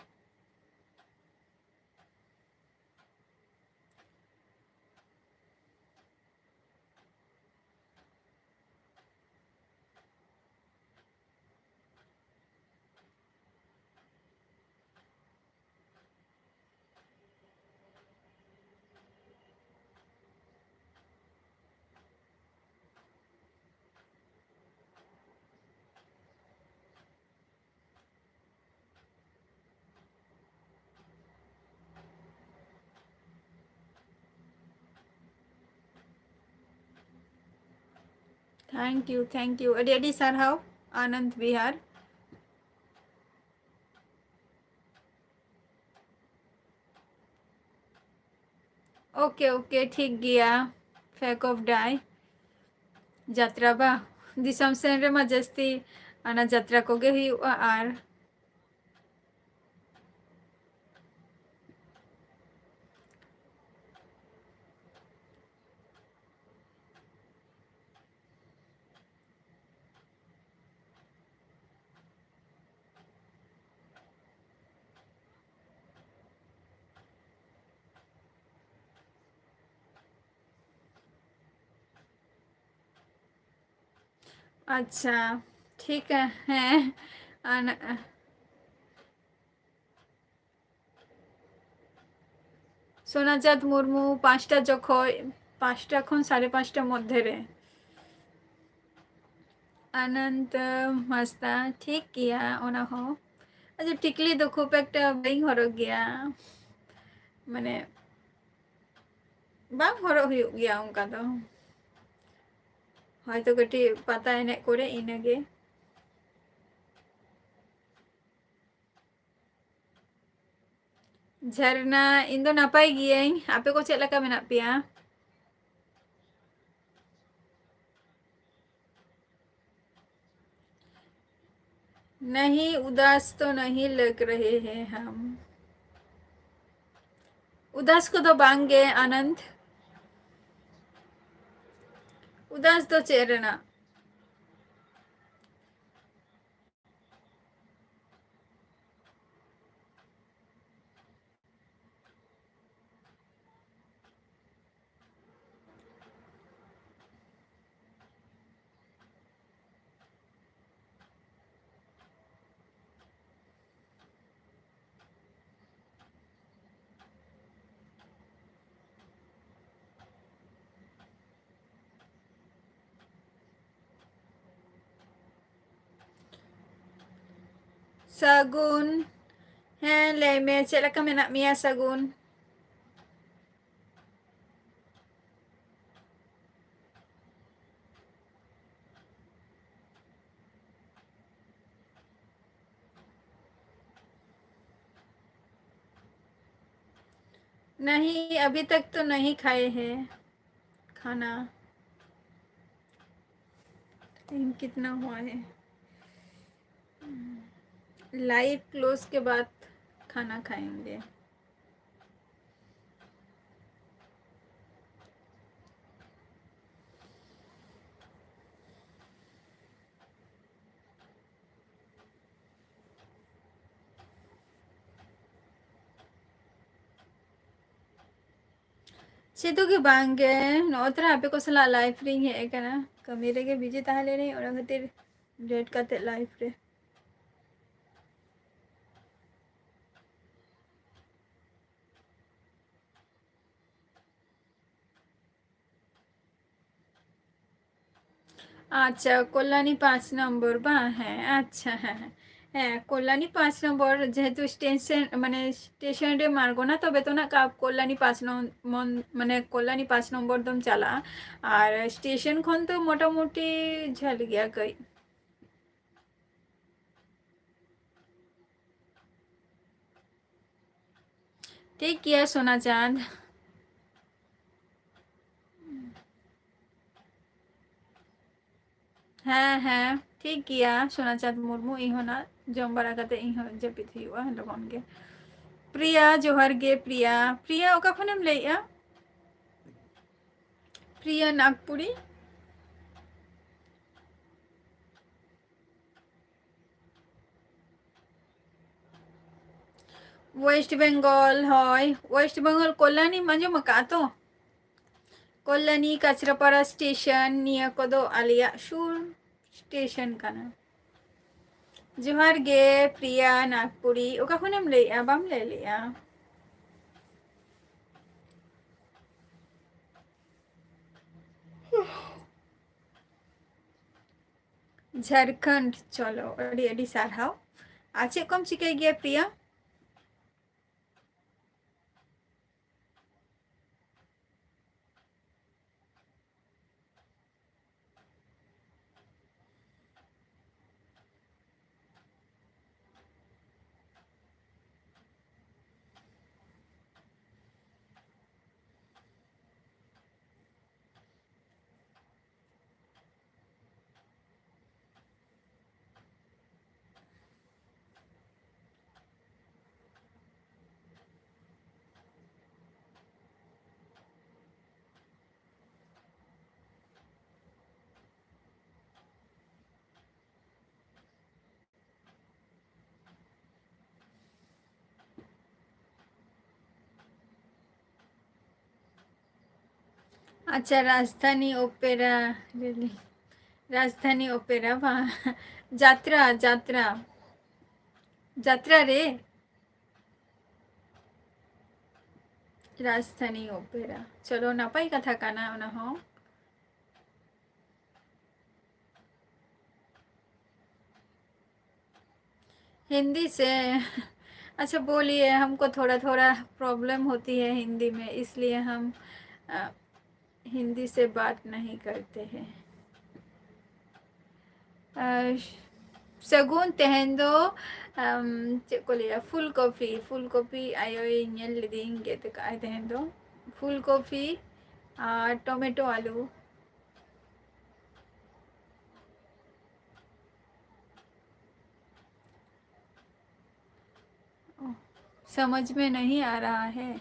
Thank you, thank you. ᱟᱹᱰᱤ ᱟᱹᱰᱤ ᱥᱟᱨᱦᱟᱣ, ᱟᱱᱚᱱᱫ ᱵᱤᱦᱟᱨ᱾ OK, OK, ᱴᱷᱤᱠ ᱜᱮᱭᱟ᱾ Fake of die ᱡᱟᱛᱨᱟ ᱵᱟ, ᱫᱤᱥᱚᱢ ᱥᱮᱱ ᱨᱮᱢᱟ ᱡᱟᱹᱥᱛᱤ ᱚᱱᱟ ᱡᱟᱛᱨᱟ ᱠᱚᱜᱮ ᱦᱩᱭᱩᱜᱼᱟ᱾ ᱟᱨ ᱟᱪᱪᱷᱟ, ᱴᱷᱤᱠ ᱟ, ᱦᱮᱸ᱾ ᱟᱨ ᱥᱳᱱᱟᱪᱟᱸᱫᱽ ᱢᱩᱨᱢᱩ, ᱯᱟᱸᱪᱴᱟ ᱡᱚᱠᱷᱚᱡ, ᱯᱟᱸᱪᱴᱟ ᱠᱷᱚᱱ ᱥᱟᱲᱮ ᱯᱟᱸᱪᱴᱟ ᱢᱚᱫᱽᱫᱷᱮ ᱨᱮ᱾ ᱟᱱᱚᱱᱫ ᱦᱟᱸᱥᱫᱟ, ᱴᱷᱤᱠ ᱜᱮᱭᱟ ᱚᱱᱟ ᱦᱚᱸ᱾ ᱟᱪᱪᱷᱟ, ᱴᱤᱠᱞᱤ ᱫᱚ ᱠᱷᱩᱵ ᱮᱠᱴᱟ ᱵᱟᱹᱧ ᱦᱚᱨᱚᱜ ᱜᱮᱭᱟ, ᱢᱟᱱᱮ ᱵᱟᱝ ᱦᱚᱨᱚᱜ ᱦᱩᱭᱩᱜ ᱜᱮᱭᱟ ᱚᱱᱠᱟ ᱫᱚ, ᱦᱚᱭᱛᱚ ᱠᱟᱹᱴᱤᱡ ᱯᱟᱛᱟ ᱮᱱᱮᱡ ᱠᱚᱨᱮ, ᱤᱱᱟᱹᱜᱮ᱾ ᱡᱷᱟᱨᱱᱟ, ᱤᱧ ᱫᱚ ᱱᱟᱯᱟᱭ ᱜᱤᱭᱟᱹᱧ, ᱟᱯᱮ ᱠᱚ ᱪᱮᱫ ᱞᱮᱠᱟ ᱢᱮᱱᱟᱜ ᱯᱮᱭᱟ? नहीं, उदास तो नहीं लग रहे हैं हम। ᱩᱫᱟᱥ ᱠᱚᱫᱚ ᱵᱟᱝ ᱜᱮ, ᱟᱱᱚᱱᱫ᱾ ᱩᱫᱟᱥ ᱫᱚ ᱪᱮᱫ ᱨᱮᱱᱟᱜ? ᱥᱟᱹᱜᱩᱱ᱾ ᱦᱮᱸ, ᱞᱟᱹᱭ ᱢᱮ, ᱪᱮᱫ ᱞᱮᱠᱟ ᱢᱮᱱᱟᱜ ᱢᱮᱭᱟ, ᱥᱟᱹᱜᱩᱱ? नहीं, अभी तक तो नहीं खाए हैं खाना। टाइम कितना हुआ है? लाइव क्लोज के बाद खाना खाएंगे। ᱪᱮᱫ ᱜᱮ ᱵᱟᱝ ᱜᱮ, ᱱᱚᱜᱼᱚᱭ ᱛᱚᱨᱟ ᱟᱯᱮ ᱠᱚ ᱥᱟᱞᱟᱜ ᱞᱟᱭᱤᱵᱷ ᱨᱤᱧ ᱦᱮᱡ ᱟᱠᱟᱱᱟ᱾ ᱠᱟᱹᱢᱤ ᱨᱮᱜᱮ ᱵᱤᱡᱤ ᱛᱟᱦᱮᱸ ᱞᱮᱱᱟᱹᱧ, ᱚᱱᱟ ᱠᱷᱟᱹᱛᱤᱨ ᱞᱮᱴ ᱠᱟᱛᱮ ᱞᱟᱭᱤᱵᱷ ᱨᱮ᱾ ᱟᱪᱪᱷᱟ, ᱠᱚᱞᱞᱟᱱᱤ ᱯᱟᱸᱪ ᱱᱚᱢᱵᱚᱨ ᱵᱟᱝ? ᱦᱮᱸ, ᱟᱪᱪᱷᱟ, ᱦᱮᱸ, ᱦᱮᱸ᱾ ᱦᱮᱸ, ᱠᱚᱞᱞᱟᱱᱤ ᱯᱟᱸᱪ ᱱᱚᱢᱵᱚᱨ ᱡᱮᱦᱮᱛᱩ ᱥᱴᱮᱥᱚᱱ, ᱢᱟᱱᱮ ᱥᱴᱮᱥᱚᱱ ᱨᱮᱢ ᱟᱬᱜᱚᱱᱟ, ᱛᱚᱵᱮ ᱛᱚ ᱱᱟᱜ ᱠᱟ-, ᱠᱚᱞᱞᱟᱱᱤ ᱯᱟᱸᱪ ᱱᱚᱢ-, ᱢᱚᱱ-, ᱢᱟᱱᱮ ᱠᱚᱞᱞᱟᱱᱤ ᱯᱟᱸᱪ ᱱᱚᱢᱵᱚᱨ ᱫᱚᱢ ᱪᱟᱞᱟᱜᱼᱟ᱾ ᱟᱨ ᱥᱴᱮᱥᱚᱱ ᱠᱷᱚᱱ ᱫᱚ ᱢᱚᱴᱟᱢᱩᱴᱤ ᱡᱷᱟᱹᱞ ᱜᱮᱭᱟ ᱠᱟᱹᱡ᱾ ᱴᱷᱤᱠ ᱜᱮᱭᱟ ᱥᱳᱱᱟ ᱪᱟᱸᱫᱽ᱾ ᱦᱮᱸ, ᱦᱮᱸ, ᱴᱷᱤᱠ ᱜᱮᱭᱟ ᱥᱳᱱᱟ ᱪᱟᱸᱫᱽ ᱢᱩᱨᱢᱩ, ᱤᱧ ᱦᱚᱸ ᱱᱟᱜ ᱡᱚᱢ ᱵᱟᱲᱟ ᱠᱟᱛᱮ ᱤᱧ ᱦᱚᱸ ᱡᱟᱹᱯᱤᱫ ᱦᱩᱭᱩᱜᱼᱟ ᱞᱚᱜᱚᱱ ᱜᱮ᱾ ᱯᱨᱤᱭᱟ, ᱡᱚᱦᱟᱨ ᱜᱮ ᱯᱨᱤᱭᱟ᱾ ᱯᱨᱤᱭᱟ, ᱚᱠᱟ ᱠᱷᱚᱱᱮᱢ ᱞᱟᱹᱭᱮᱜᱼᱟ? ᱯᱨᱤᱭᱟ ᱱᱟᱜᱽᱯᱩᱨᱤ᱾ ᱳᱭᱮᱥᱴ ᱵᱮᱝᱜᱚᱞ, ᱦᱳᱭ, ᱳᱭᱮᱥᱴ ᱵᱮᱝᱜᱚᱞ, ᱠᱚᱞᱞᱟᱱᱤᱢ ᱟᱸᱡᱚᱢ ᱟᱠᱟᱫᱼᱟ ᱛᱚ? ᱠᱚᱞᱞᱟᱱᱤ, ᱠᱟᱪᱨᱟᱯᱟᱲᱟ ᱥᱴᱮᱥᱚᱱ, ᱱᱤᱭᱟᱹ ᱠᱚᱫᱚ ᱟᱞᱮᱭᱟᱜ ᱥᱩᱨ ᱥᱴᱮᱥᱚᱱ ᱠᱟᱱᱟ᱾ ᱡᱚᱦᱟᱨ ᱜᱮ ᱯᱨᱤᱭᱟ ᱱᱟᱜᱽᱯᱩᱨᱤ, ᱚᱠᱟ ᱠᱷᱚᱱᱮᱢ ᱞᱟᱹᱭᱮᱜᱼᱟ? ᱵᱟᱢ ᱞᱟᱹᱭ ᱞᱮᱜᱼᱟ᱾ ᱡᱷᱟᱲᱠᱷᱚᱸᱰ, ᱪᱚᱞᱚ, ᱟᱹᱰᱤ ᱟᱹᱰᱤ ᱥᱟᱨᱦᱟᱣ᱾ ᱟᱨ ᱪᱮᱫ ᱠᱚᱢ ᱪᱤᱠᱟᱹᱭ ᱜᱮᱭᱟ, ᱯᱨᱤᱭᱟ? ᱟᱪᱪᱷᱟ, ᱨᱟᱡᱽᱫᱷᱟᱱᱤ ᱚᱯᱮᱨᱟ ᱨᱮᱞᱤ, ᱨᱟᱡᱽᱫᱷᱟᱱᱤ ᱚᱯᱮᱨᱟ ᱵᱟᱝ, ᱡᱟᱛᱨᱟ, ᱡᱟᱛᱨᱟ, ᱡᱟᱛᱨᱟ ᱨᱮ ᱨᱟᱡᱽᱫᱷᱟᱱᱤ ᱚᱯᱮᱨᱟ᱾ ᱪᱚᱞᱚ, ᱱᱟᱯᱟᱭ ᱠᱟᱛᱷᱟ ᱠᱟᱱᱟ ᱚᱱᱟ ᱦᱚᱸ᱾ हिंदी से, अच्छा बोलिए, हमको थोड़ा थोड़ा प्रॉब्लम होती है हिंदी में, इसलिए हम अ, हिंदी से बात नहीं करते हैं। ᱥᱟᱹᱜᱩᱱ ᱛᱮᱦᱮᱧ ᱫᱚ, ᱟᱢ, ᱪᱮᱫ ᱠᱚ ᱞᱟᱹᱭᱟ, ᱯᱷᱩᱞ ᱠᱚᱯᱤ, ᱯᱷᱩᱞ ᱠᱚᱯᱤ ᱟᱭᱳᱭ ᱧᱮᱞ ᱞᱤᱫᱤᱧ, ᱜᱮᱫ ᱟᱠᱟᱫ ᱟᱭ ᱛᱮᱦᱮᱧ ᱫᱚ᱾ ᱯᱷᱩᱞ ᱠᱚᱯᱤ ᱟᱨ ᱴᱚᱢᱮᱴᱳ, ᱟᱞᱩ᱾ समझ में नहीं आ रहा है।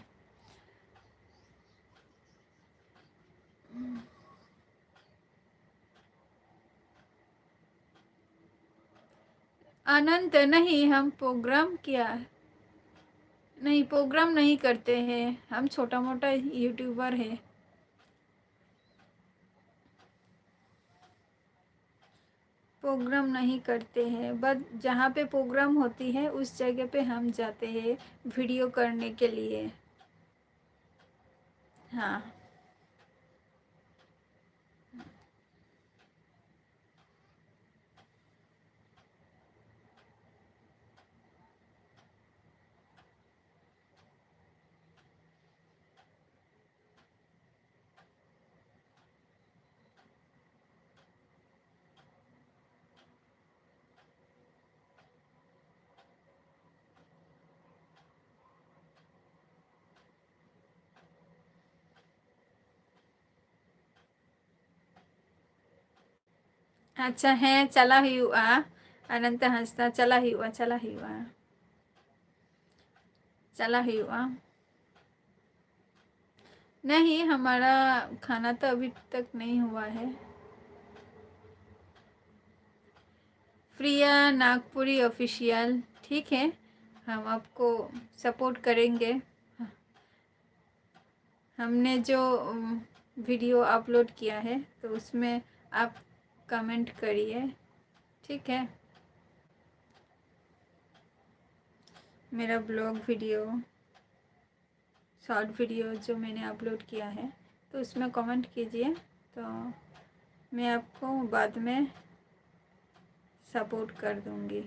अनंत, नहीं, हम प्रोग्राम किया, नहीं, प्रोग्राम नहीं करते हैं, हम छोटा मोटा यूट्यूबर है। प्रोग्राम नहीं करते हैं, बट जहाँ पे प्रोग्राम होती है उस जगह पे हम जाते हैं वीडियो करने के लिए। हाँ। ᱟᱪᱪᱷᱟ, ᱦᱮᱸ, ᱪᱟᱞᱟᱜ ᱦᱩᱭᱩᱜᱼᱟ᱾ ᱚᱱᱚᱱᱛᱚ ᱦᱟᱸᱥᱫᱟ, ᱪᱟᱞᱟᱜ ᱦᱩᱭᱩᱜᱼᱟ, ᱪᱟᱞᱟᱜ ᱦᱩᱭᱩᱜᱼᱟ, ᱪᱟᱞᱟᱜ ᱦᱩᱭᱩᱜᱼᱟ᱾ नहीं, हमारा खाना तो अभी तक नहीं हुआ है। प्रिया नागपुरी ऑफिशियल, ठीक है, हम आपको सपोर्ट करेंगे। हमने जो, उम, वीडियो अपलोड किया है, तो उसमें आप कमेंट करिए, ठीक है। मेरा ब्लॉग वीडियो, शॉर्ट वीडियो जो मैंने अपलोड किया है, तो उसमें कमेंट कीजिए, तो मैं आपको बाद में सपोर्ट कर दूँगी।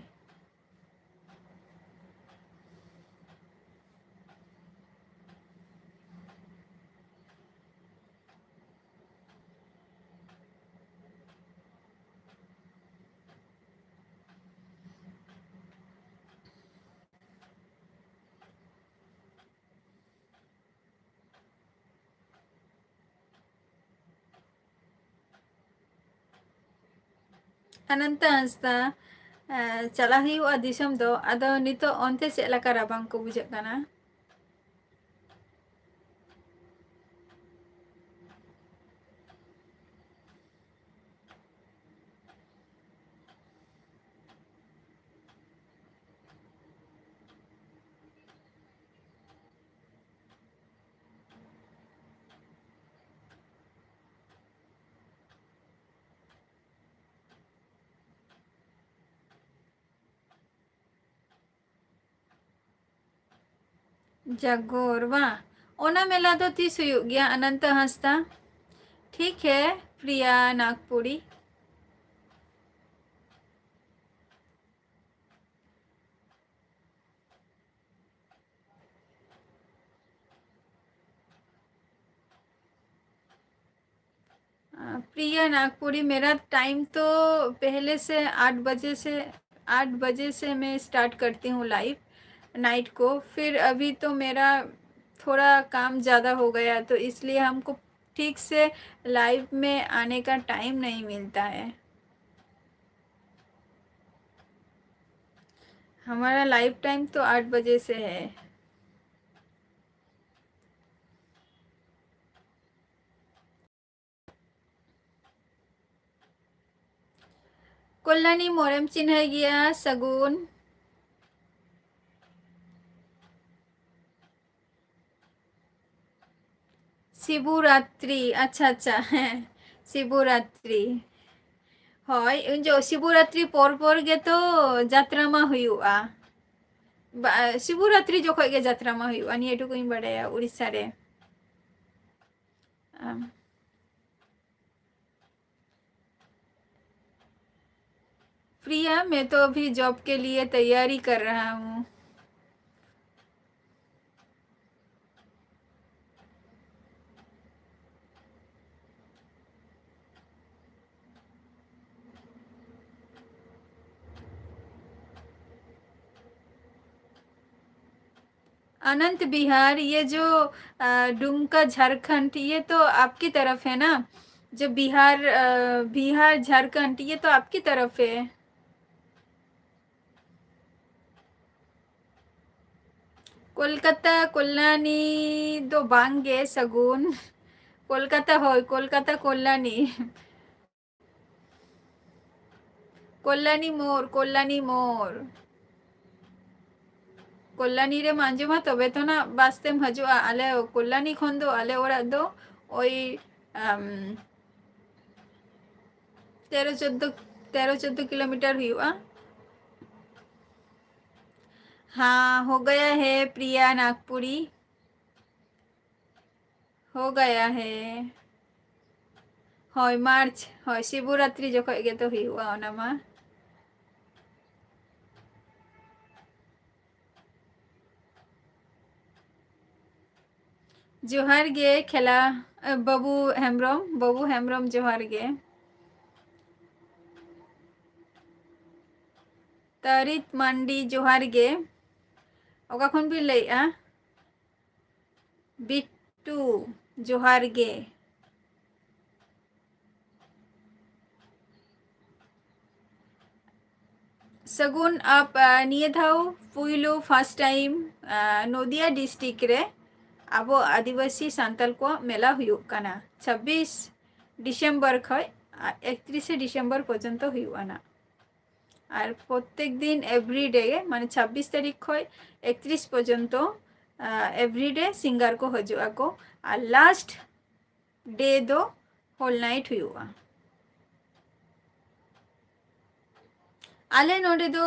ᱚᱱᱚᱱᱛᱚ ᱦᱟᱸᱥᱫᱟ, ᱮ, ᱪᱟᱞᱟᱜ ᱦᱩᱭᱩᱜᱼᱟ ᱫᱤᱥᱚᱢ ᱫᱚ᱾ ᱟᱫᱚ ᱱᱤᱛᱚᱜ ᱚᱱᱛᱮ ᱪᱮᱫ ᱞᱮᱠᱟ ᱨᱟᱵᱟᱝ ᱠᱚ ᱵᱩᱡᱷᱟᱹᱜ ᱠᱟᱱᱟ? ᱡᱟᱜᱚᱨ ᱵᱟᱝ? ᱚᱱᱟ ᱢᱮᱞᱟ ᱫᱚ ᱛᱤᱥ ᱦᱩᱭᱩᱜ ᱜᱮᱭᱟ, ᱚᱱᱚᱱᱛᱚ ᱦᱟᱸᱥᱫᱟ? ᱴᱷᱤᱠ ᱦᱮ, ᱯᱨᱤᱭᱟ ᱱᱟᱜᱽᱯᱩᱨᱤ᱾ अ, प्रिया नागपुरी, मेरा टाइम तो पहले से आठ बजे से, आठ बजे से मैं स्टार्ट करती हूँ लाइव नाइट को। फिर अभी तो मेरा थोड़ा काम ज़्यादा हो गया, तो इसलिए हमको ठीक से लाइव में आने का टाइम नहीं मिलता है। हमारा लाइव टाइम तो आठ बजे से है। ᱠᱚᱞᱞᱟᱱᱤ ᱢᱳᱨᱮᱢ ᱪᱤᱱᱦᱟᱹᱭ ᱜᱮᱭᱟ? ᱥᱟᱹᱜᱩᱱ᱾ ᱥᱤᱵᱩᱨᱟᱛᱨᱤ, ᱟᱪᱪᱷᱟ, ᱟᱪᱪᱷᱟ, ᱦᱮᱸ, ᱥᱤᱵᱩᱨᱟᱛᱨᱤ᱾ ᱦᱳᱭ, ᱩᱱ ᱡᱚ-, ᱥᱤᱵᱩᱨᱟᱛᱨᱤ ᱯᱚᱨ ᱯᱚᱨ ᱜᱮᱛᱚ ᱡᱟᱛᱨᱟ ᱢᱟ ᱦᱩᱭᱩᱜᱼᱟ᱾ ᱵᱟ-, ᱥᱤᱵᱩᱨᱟᱛᱨᱤ ᱡᱚᱠᱷᱚᱡ ᱜᱮ ᱡᱟᱛᱨᱟ ᱢᱟ ᱦᱩᱭᱩᱜᱼᱟ, ᱱᱤᱭᱟᱹ ᱴᱩᱠᱩᱧ ᱵᱟᱰᱟᱭᱟ ᱩᱲᱤᱥᱥᱟ ᱨᱮ᱾ ᱟᱢ᱾ प्रिया, मैं तो अभी जॉब के लिए तैयारी कर रहा हूँ। अनंत विहार, ये जो, अ, डुमका झारखंड, ये तो आपकी तरफ है ना? जो बिहार, अ, बिहार, झारखंड, ये तो आपकी तरफ है। ᱠᱳᱞᱠᱟᱛᱟ ᱠᱚᱞᱞᱟᱱᱤ ᱫᱚ ᱵᱟᱝ ᱜᱮ ᱥᱟᱹᱜᱩᱱ᱾ ᱠᱳᱞᱠᱟᱛᱟ, ᱦᱳᱭ, ᱠᱳᱞᱠᱟᱛᱟ ᱠᱚᱞᱞᱟᱱᱤ᱾ ᱠᱚᱞᱞᱟᱱᱤ ᱢᱳᱲ, ᱠᱚᱞᱞᱟᱱᱤ ᱢᱳᱲ᱾ ᱠᱚᱞᱞᱟᱱᱤ ᱨᱮᱢ ᱟᱸᱡᱚᱢᱟ, ᱛᱚᱵᱮ ᱛᱚ ᱱᱟᱜ ᱵᱟᱥ ᱛᱮᱢ ᱦᱤᱡᱩᱜᱼᱟ᱾ ᱟᱞᱮ ᱠᱚᱞᱞᱟᱱᱤ ᱠᱷᱚᱱ ᱫᱚ ᱟᱞᱮ ᱚᱲᱟᱜ ᱫᱚ ᱳᱭ, ᱟᱢ, ᱛᱮᱨᱚ ᱪᱳᱫᱫᱳ, ᱛᱮᱨᱚ ᱪᱳᱫᱫᱳ ᱠᱤᱞᱳᱢᱤᱴᱟᱨ ᱦᱩᱭᱩᱜᱼᱟ᱾ हाँ, हो गया है प्रिया नागपुरी। हो गया है। ᱦᱳᱭ, ᱢᱟᱨᱪ, ᱦᱳᱭ, ᱥᱤᱵᱚᱨᱟᱛᱨᱤ ᱡᱚᱠᱷᱚᱡ ᱜᱮᱛᱚ ᱦᱩᱭᱩᱜᱼᱟ ᱚᱱᱟ ᱢᱟ᱾ ᱡᱚᱦᱟᱨ ᱜᱮ ᱠᱷᱮᱞᱟ, ᱮ, ᱵᱟᱹᱵᱩ ᱦᱮᱢᱵᱨᱚᱢ, ᱵᱟᱹᱵᱩ ᱦᱮᱢᱵᱨᱚᱢ, ᱡᱚᱦᱟᱨ ᱜᱮ᱾ ᱛᱟᱨᱤᱛ ᱢᱟᱱᱰᱤ, ᱡᱚᱦᱟᱨ ᱜᱮ᱾ ᱚᱠᱟ ᱠᱷᱚᱱ ᱵᱤᱱ ᱞᱟᱹᱭᱮᱜᱼᱟ? ᱵᱤᱴᱴᱩ, ᱡᱚᱦᱟᱨ ᱜᱮ᱾ ᱥᱟᱹᱜᱩᱱ ᱟᱯ, ᱟ, ᱱᱤᱭᱟᱹ ᱫᱷᱟᱣ ᱯᱩᱭᱞᱩ first time, ᱟ, ᱱᱚᱫᱤᱭᱟ district ᱨᱮ ᱟᱵᱚ ᱟᱹᱫᱤᱵᱟᱹᱥᱤ ᱥᱟᱱᱛᱟᱞ ᱠᱚᱣᱟᱜ ᱢᱮᱞᱟ ᱦᱩᱭᱩᱜ ᱠᱟᱱᱟ᱾ ᱪᱷᱟᱵᱵᱤᱥ ᱰᱤᱥᱮᱢᱵᱚᱨ ᱠᱷᱚᱡ, ᱟ, ᱮᱠᱛᱨᱤᱥᱮ ᱰᱤᱥᱮᱢᱵᱚᱨ ᱯᱚᱨᱡᱚᱱᱛᱚ ᱦᱩᱭᱩᱜᱼᱟ ᱱᱟᱜ᱾ ᱟᱨ ᱯᱨᱚᱛᱮᱠ ᱫᱤᱱ every day ᱜᱮ, ᱢᱟᱱᱮ ᱪᱷᱟᱵᱵᱤᱥ ᱛᱟᱹᱨᱤᱠᱷ ᱠᱷᱚᱡ ᱮᱠᱛᱨᱤᱥ ᱯᱚᱨᱡᱚᱱᱛᱚ, ᱟ, every day singer ᱠᱚ ᱦᱤᱡᱩᱜ ᱟᱠᱚ᱾ ᱟᱨ last day ᱫᱚ whole night ᱦᱩᱭᱩᱜᱼᱟ᱾ ᱟᱞᱮ ᱱᱚᱰᱮ ᱫᱚ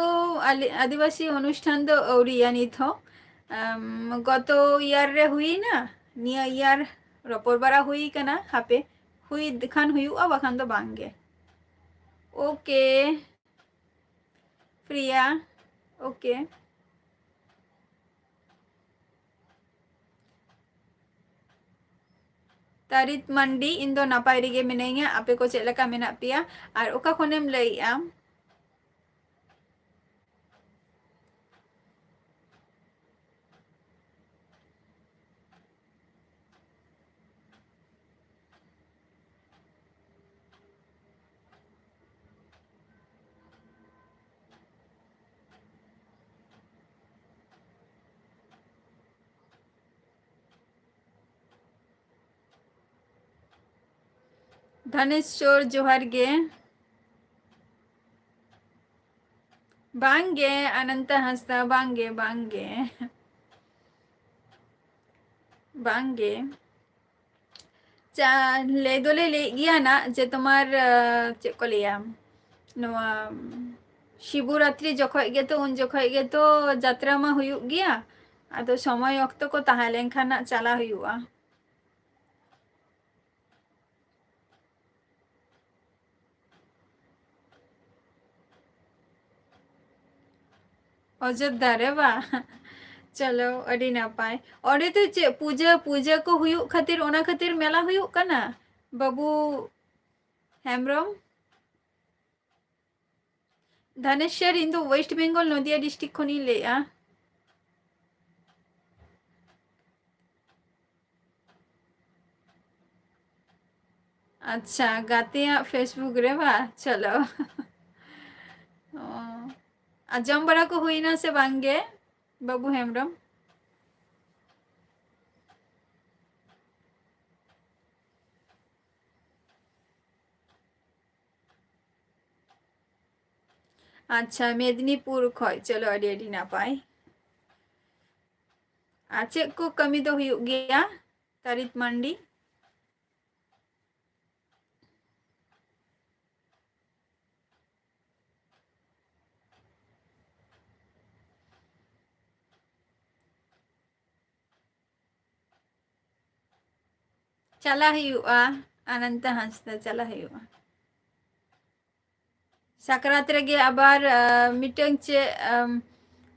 ᱟᱞᱮ ᱟᱹᱫᱤᱵᱟᱹᱥᱤ ᱚᱱᱩᱥᱴᱷᱟᱱ ᱫᱚ ᱟᱹᱣᱨᱤᱭᱟ ᱱᱤᱛ ᱦᱚᱸ᱾ ᱟᱢ, ᱜᱚᱛᱚ year ᱨᱮ ᱦᱩᱭᱱᱟ, ᱱᱤᱭᱟᱹ year ᱨᱚᱯᱚᱲ ᱵᱟᱲᱟ ᱦᱩᱭ ᱠᱟᱱᱟ, ᱦᱟᱯᱮ ᱦᱩᱭ ᱠᱷᱟᱱ ᱦᱩᱭᱩᱜᱼᱟ, ᱵᱟᱠᱷᱟᱱ ᱫᱚ ᱵᱟᱝ ᱜᱮ᱾ Okay, Priya, okay᱾ ᱛᱟᱨᱤᱛ ᱢᱟᱱᱰᱤ, ᱤᱧ ᱫᱚ ᱱᱟᱯᱟᱭ ᱨᱮᱜᱮ ᱢᱤᱱᱟᱹᱧᱟ, ᱟᱯᱮ ᱠᱚ ᱪᱮᱫ ᱞᱮᱠᱟ ᱢᱮᱱᱟᱜ ᱯᱮᱭᱟ ᱟᱨ ᱚᱠᱟ ᱠᱷᱚᱱᱮᱢ ᱞᱟᱹᱭᱮᱜᱼᱟ? ᱫᱷᱟᱱᱮᱥᱣᱚᱨ, ᱡᱚᱦᱟᱨ ᱜᱮ᱾ ᱵᱟᱝ ᱜᱮ, ᱟᱱᱚᱱᱛᱟ ᱦᱟᱸᱥᱫᱟ, ᱵᱟᱝ ᱜᱮ, ᱵᱟᱝ ᱜᱮ᱾ ᱵᱟᱝ ᱜᱮ᱾ ᱪᱟ-, ᱞᱟᱹᱭ ᱫᱚᱞᱮ ᱞᱟᱹᱭᱮᱫ ᱜᱮᱭᱟ ᱱᱟᱜ ᱡᱮ ᱛᱳᱢᱟᱨ, ᱟ, ᱪᱮᱫ ᱠᱚ ᱞᱟᱹᱭᱟ, ᱱᱚᱣᱟ ᱥᱤᱵᱚᱨᱟᱛᱨᱤ ᱡᱚᱠᱷᱚᱡ ᱜᱮᱛᱚ, ᱩᱱ ᱡᱚᱠᱷᱚᱡ ᱜᱮᱛᱚ ᱡᱟᱛᱨᱟ ᱢᱟ ᱦᱩᱭᱩᱜ ᱜᱮᱭᱟ᱾ ᱟᱫᱚ ᱥᱚᱢᱚᱭ ᱚᱠᱛᱚ ᱠᱚ ᱛᱟᱦᱮᱸ ᱞᱮᱱᱠᱷᱟᱱ ᱱᱟᱜ ᱪᱟᱞᱟᱜ ᱦᱩᱭᱩᱜᱼᱟ᱾ ᱚᱡᱳᱫᱽᱫᱷᱟ ᱨᱮ ᱵᱟ? ᱪᱚᱞᱚ, ᱟᱹᱰᱤ ᱱᱟᱯᱟᱭ᱾ ᱚᱸᱰᱮ ᱫᱚ ᱪᱮᱫ ᱯᱩᱡᱟᱹ, ᱯᱩᱡᱟᱹ ᱠᱚ ᱦᱩᱭᱩᱜ ᱠᱷᱟᱹᱛᱤᱨ, ᱚᱱᱟ ᱠᱷᱟᱹᱛᱤᱨ ᱢᱮᱞᱟ ᱦᱩᱭᱩᱜ ᱠᱟᱱᱟ, ᱵᱟᱹᱵᱩ ᱦᱮᱢᱵᱨᱚᱢ? ᱫᱷᱟᱱᱮᱥᱣᱚᱨ, ᱤᱧ ᱫᱚ West Bengal, ᱱᱚᱫᱤᱭᱟ district ᱠᱷᱚᱱᱤᱧ ᱞᱟᱹᱭᱮᱜᱼᱟ᱾ ᱟᱪᱪᱷᱟ, ᱜᱟᱛᱮᱭᱟᱜ Facebook ᱨᱮ ᱵᱟ? ᱪᱚᱞᱚ᱾ ᱚ᱾ ᱟᱨ ᱡᱚᱢ ᱵᱟᱲᱟ ᱠᱚ ᱦᱩᱭᱱᱟ ᱥᱮ ᱵᱟᱝ ᱜᱮ, ᱵᱟᱹᱵᱩ ᱦᱮᱢᱵᱨᱚᱢ? ᱟᱪᱪᱷᱟ, ᱢᱮᱫᱽᱱᱤᱯᱩᱨ ᱠᱷᱚᱡ, ᱪᱚᱞᱚ, ᱟᱹᱰᱤ ᱟᱹᱰᱤ ᱱᱟᱯᱟᱭ᱾ ᱟᱨ ᱪᱮᱫ ᱠᱚ ᱠᱟᱹᱢᱤ ᱫᱚ ᱦᱩᱭᱩᱜ ᱜᱮᱭᱟ, ᱛᱟᱨᱤᱛ ᱢᱟᱱᱰᱤ? ᱪᱟᱞᱟᱜ ᱦᱩᱭᱩᱜᱼᱟ, ᱟᱱᱟᱱᱛᱟ ᱦᱟᱸᱥᱫᱟ, ᱪᱟᱞᱟᱜ ᱦᱩᱭᱩᱜᱼᱟ᱾ ᱥᱟᱠᱨᱟᱛ ᱨᱮᱜᱮ ᱟᱵᱟᱨ, ᱟ, ᱢᱤᱫᱴᱟᱝ ᱪᱮᱫ, ᱟᱢ,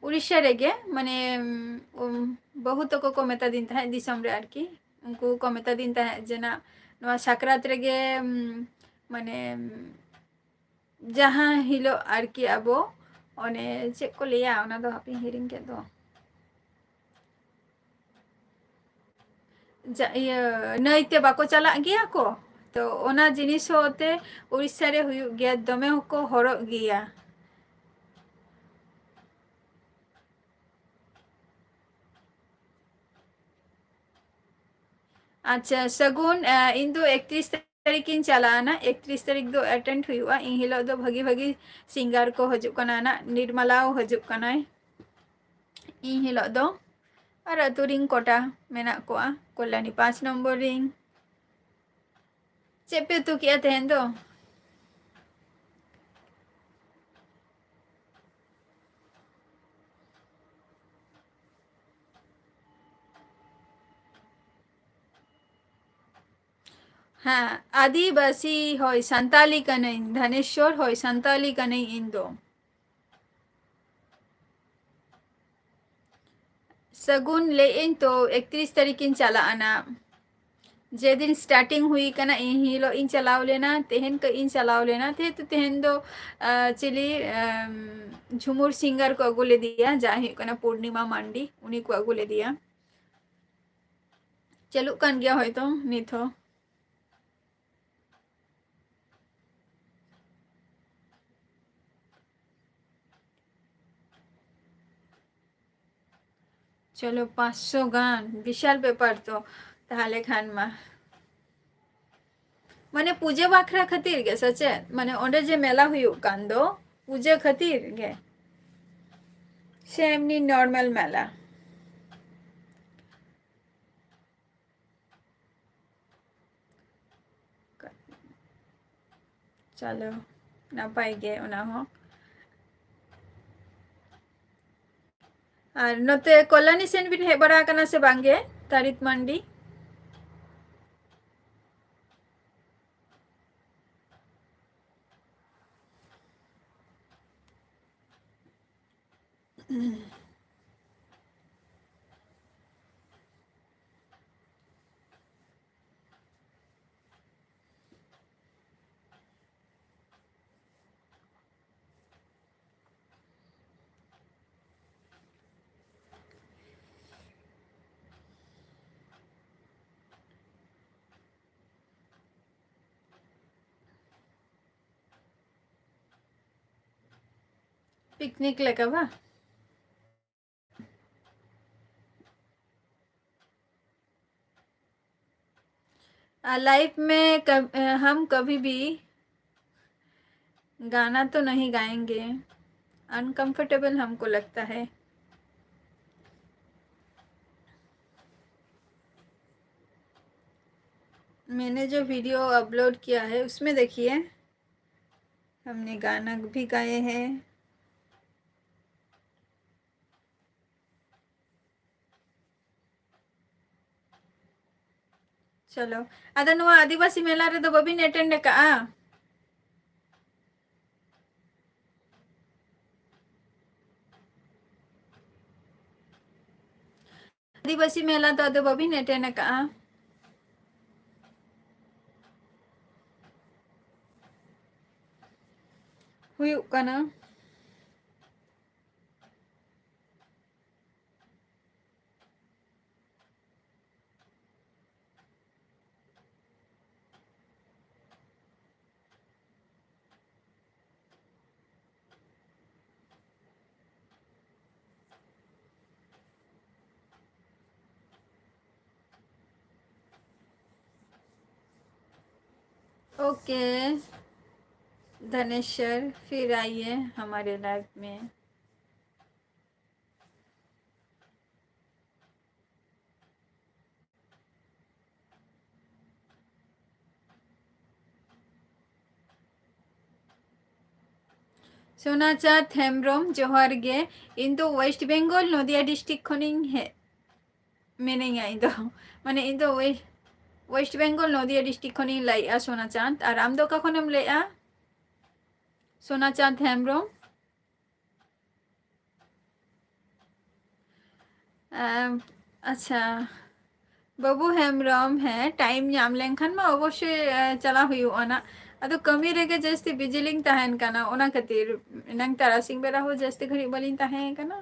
ᱩᱲᱤᱥᱥᱟ ᱨᱮᱜᱮ, ᱢᱟᱱᱮ, ᱩᱢ, ᱵᱟᱹᱦᱩ ᱛᱟᱠᱚ ᱠᱚ ᱢᱮᱛᱟ ᱫᱤᱧ ᱛᱟᱦᱮᱸᱫ, ᱫᱤᱥᱚᱢ ᱨᱮ ᱟᱨᱠᱤ, ᱩᱱᱠᱩ ᱠᱚ ᱢᱮᱛᱟ ᱫᱤᱧ ᱛᱟᱦᱮᱸᱫ ᱡᱮ, ᱱᱟ, ᱱᱚᱣᱟ ᱥᱟᱠᱨᱟᱛ ᱨᱮᱜᱮ, ᱩᱢ, ᱢᱟᱱᱮ, ᱩᱢ, ᱡᱟᱦᱟᱸ ᱦᱤᱞᱳᱜ ᱟᱨᱠᱤ ᱟᱵᱚ ᱚᱱᱮ ᱪᱮᱫ ᱠᱚ ᱞᱟᱹᱭᱟ, ᱚᱱᱟ ᱫᱚ ᱦᱟᱯᱮᱧ ᱦᱤᱲᱤᱧ ᱠᱮᱫ ᱫᱚ᱾ ᱡᱟ-, ᱤᱭᱟᱹ, ᱱᱟᱹᱭᱛᱮ ᱵᱟᱠᱚ ᱪᱟᱞᱟᱜ ᱜᱮᱭᱟ ᱠᱚ? ᱛᱚ ᱚᱱᱟ ᱡᱤᱱᱤᱥ ᱦᱚᱸ ᱛᱮ ᱩᱲᱤᱥᱥᱟ ᱨᱮ ᱦᱩᱭᱩᱜ ᱜᱮᱭᱟ, ᱫᱚᱢᱮ ᱦᱚᱸᱠᱚ ᱦᱚᱨᱚᱜ ᱜᱮᱭᱟ᱾ ᱟᱪᱪᱷᱟ, ᱥᱟᱹᱜᱩᱱ, ᱮ, ᱤᱧ ᱫᱚ ᱮᱠᱛᱨᱤᱥ ᱛᱟᱹᱨᱤᱠᱷ ᱤᱧ ᱪᱟᱞᱟᱜᱼᱟ ᱱᱟᱜ᱾ ᱮᱠᱛᱨᱤᱥ ᱛᱟᱹᱨᱤᱠᱷ ᱫᱚ attend ᱦᱩᱭᱩᱜᱼᱟ᱾ ᱤᱧ ᱦᱤᱞᱳᱜ ᱫᱚ ᱵᱷᱟᱹᱜᱤ ᱵᱷᱟᱹᱜᱤ singer ᱠᱚ ᱦᱤᱡᱩᱜ ᱠᱟᱱᱟ ᱱᱟᱜ, ᱱᱤᱨᱢᱟᱞᱟ ᱦᱚᱸ ᱦᱤᱡᱩᱜ ᱠᱟᱱᱟᱭ ᱤᱧ ᱦᱤᱞᱳᱜ ᱫᱚ᱾ ᱟᱨ ᱟᱹᱛᱩ ᱨᱤᱱ ᱠᱚᱴᱟ ᱢᱮᱱᱟᱜ ᱠᱚᱣᱟ, ᱠᱚᱞᱭᱟᱱᱤ ᱯᱟᱸᱪ ᱱᱚᱢᱵᱚᱨ ᱨᱤᱱ᱾ ᱪᱮᱫ ᱯᱮ ᱩᱛᱩ ᱠᱮᱜᱼᱟ ᱛᱮᱦᱮᱧ ᱫᱚ? ᱦᱮᱸ, ᱟᱹᱫᱤᱵᱟᱹᱥᱤ, ᱦᱳᱭ, ᱥᱟᱱᱛᱟᱞᱤ ᱠᱟᱹᱱᱟᱹᱧ᱾ ᱫᱷᱟᱱᱮᱥᱣᱚᱨ, ᱦᱳᱭ, ᱥᱟᱱᱛᱟᱞᱤ ᱠᱟᱹᱱᱟᱹᱧ ᱤᱧ ᱫᱚ᱾ ᱥᱟᱹᱜᱩᱱ, ᱞᱟᱹᱭᱮᱫ ᱟᱹᱧ ᱛᱚ, ᱮᱠᱛᱨᱤᱥ ᱛᱟᱹᱨᱤᱠᱷ ᱤᱧ ᱪᱟᱞᱟᱜᱼᱟ ᱱᱟᱜ᱾ ᱡᱮᱫᱤᱱ starting ᱦᱩᱭ ᱠᱟᱱᱟ, ᱤᱧ ᱦᱤᱞᱳᱜ ᱤᱧ ᱪᱟᱞᱟᱣ ᱞᱮᱱᱟ, ᱛᱮᱦᱮᱧ ᱠᱟᱹᱡ ᱤᱧ ᱪᱟᱞᱟᱣ ᱞᱮᱱᱟ᱾ ᱡᱮᱦᱮᱛᱩ ᱛᱮᱦᱮᱧ ᱫᱚ, ᱟ, ᱪᱤᱞᱤ, ᱟᱢ, ᱡᱷᱩᱢᱩᱨ singer ᱠᱚ ᱟᱹᱜᱩ ᱞᱮᱫᱮᱭᱟ, ᱡᱟᱦᱟᱸᱭ ᱦᱩᱭᱩᱜ ᱠᱟᱱᱟ ᱯᱩᱨᱱᱤᱢᱟ ᱢᱟᱱᱰᱤ, ᱩᱱᱤ ᱠᱚ ᱟᱹᱜᱩ ᱞᱮᱫᱮᱭᱟ᱾ ᱪᱟᱹᱞᱩᱜ ᱠᱟᱱ ᱜᱮᱭᱟ ᱦᱚᱭᱛᱚ ᱱᱤᱛ ᱦᱚᱸ᱾ ᱪᱚᱞᱚ, ᱯᱟᱸᱪᱥᱚ ᱜᱟᱱ, ᱵᱤᱥᱟᱞ ᱵᱮᱯᱟᱨ ᱛᱚ᱾ ᱛᱟᱦᱚᱞᱮ ᱠᱷᱟᱱ ᱢᱟ, ᱢᱟᱱᱮ, ᱯᱩᱡᱟᱹ ᱵᱟᱠᱷᱨᱟ ᱠᱷᱟᱹᱛᱤᱨ ᱜᱮ ᱥᱮ ᱪᱮᱫ? ᱢᱟᱱᱮ, ᱚᱸᱰᱮ ᱡᱮ ᱢᱮᱞᱟ ᱦᱩᱭᱩᱜ ᱠᱟᱱ ᱫᱚ, ᱯᱩᱡᱟᱹ ᱠᱷᱟᱹᱛᱤᱨ ᱜᱮ ᱥᱮ ᱮᱢᱱᱤ ᱱᱚᱨᱢᱟᱞ ᱢᱮᱞᱟ? ᱪᱚᱞᱚ, ᱱᱟᱯᱟᱭ ᱜᱮ ᱚᱱᱟ ᱦᱚᱸ᱾ ᱟᱨ ᱱᱚᱛᱮ ᱠᱚᱞᱟᱱᱤ ᱥᱮᱱ ᱵᱤᱱ ᱦᱮᱡ ᱵᱟᱲᱟ ᱟᱠᱟᱱᱟ ᱥᱮ ᱵᱟᱝ ᱜᱮ, ᱛᱟᱨᱤᱛ ᱢᱟᱱᱰᱤ? ᱯᱤᱠᱱᱤᱠ ᱞᱮᱠᱟ ᱵᱟ? आ, लाइफ में कब-, अ, हम कभी भी गाना तो नहीं गाएंगे, अनकंफर्टेबल हमको लगता है। मैंने जो वीडियो अपलोड किया है, उसमें देखिए, हमने गाना भी गाए हैं। ᱪᱚᱞᱚ, ᱟᱫᱚ ᱱᱚᱣᱟ ᱟᱹᱫᱤᱵᱟᱹᱥᱤ ᱢᱮᱞᱟ ᱨᱮᱫᱚ ᱵᱟᱹᱵᱤᱱ ᱮᱴᱮᱱᱰ ᱟᱠᱟᱜᱼᱟ? ᱟᱹᱫᱤᱵᱟᱹᱥᱤ ᱢᱮᱞᱟ ᱫᱚ ᱟᱫᱚ ᱵᱟᱹᱵᱤᱱ ᱮᱴᱮᱱᱰ ᱟᱠᱟᱜᱼᱟ? ᱦᱩᱭᱩᱜ ᱠᱟᱱᱟ᱾ ओके धनेश्वर, फिर आइए हमारे लाइव में। ᱥᱳᱱᱟ ᱪᱟᱸᱫᱽ ᱦᱮᱢᱵᱨᱚᱢ, ᱡᱚᱦᱟᱨ ᱜᱮ᱾ ᱤᱧ ᱫᱚ ᱳᱭᱮᱥᱴ ᱵᱮᱝᱜᱚᱞ, ᱱᱚᱫᱤᱭᱟ ᱰᱤᱥᱴᱨᱤᱠᱴ ᱠᱷᱚᱱᱤᱧ ᱦᱮᱡ ᱢᱤᱱᱟᱹᱧᱟ ᱤᱧ ᱫᱚ᱾ ᱢᱟᱱᱮ, ᱤᱧ ᱫᱚ ᱳᱭᱮ-, ᱳᱭᱮᱥᱴ ᱵᱮᱝᱜᱚᱞ, ᱱᱚᱫᱤᱭᱟ ᱰᱤᱥᱴᱨᱤᱠᱴ ᱠᱷᱚᱱᱤᱧ ᱞᱟᱹᱭᱮᱜᱼᱟ, ᱥᱳᱱᱟ ᱪᱟᱸᱫᱽ᱾ ᱟᱨ ᱟᱢ ᱫᱚ ᱚᱠᱟ ᱠᱷᱚᱱᱮᱢ ᱞᱟᱹᱭᱮᱜᱼᱟ? ᱥᱳᱱᱟ ᱪᱟᱸᱫᱽ ᱦᱮᱢᱵᱨᱚᱢ᱾ ᱮᱢ, ᱟᱪᱪᱷᱟ, ᱵᱟᱹᱵᱩ ᱦᱮᱢᱵᱨᱚᱢ, ᱦᱮᱸ, ᱴᱟᱭᱤᱢ ᱧᱟᱢ ᱞᱮᱱᱠᱷᱟᱱ ᱢᱟ ᱚᱵᱚᱥᱥᱳᱭ, ᱮ, ᱪᱟᱞᱟᱣ ᱦᱩᱭᱩᱜᱼᱟ ᱱᱟᱜ᱾ ᱟᱫᱚ ᱠᱟᱹᱢᱤ ᱨᱮᱜᱮ ᱡᱟᱹᱥᱛᱤ ᱵᱤᱡᱤ ᱞᱤᱧ ᱛᱟᱦᱮᱱ ᱠᱟᱱᱟ, ᱚᱱᱟ ᱠᱷᱟᱹᱛᱤᱨ᱾ ᱮᱱᱟᱝ ᱛᱟᱨᱟᱥᱤᱧ ᱵᱮᱲᱟ ᱦᱚᱸ ᱡᱟᱹᱥᱛᱤ ᱜᱷᱟᱹᱲᱤᱡ ᱵᱟᱹᱞᱤᱧ ᱛᱟᱦᱮᱸ ᱠᱟᱱᱟ᱾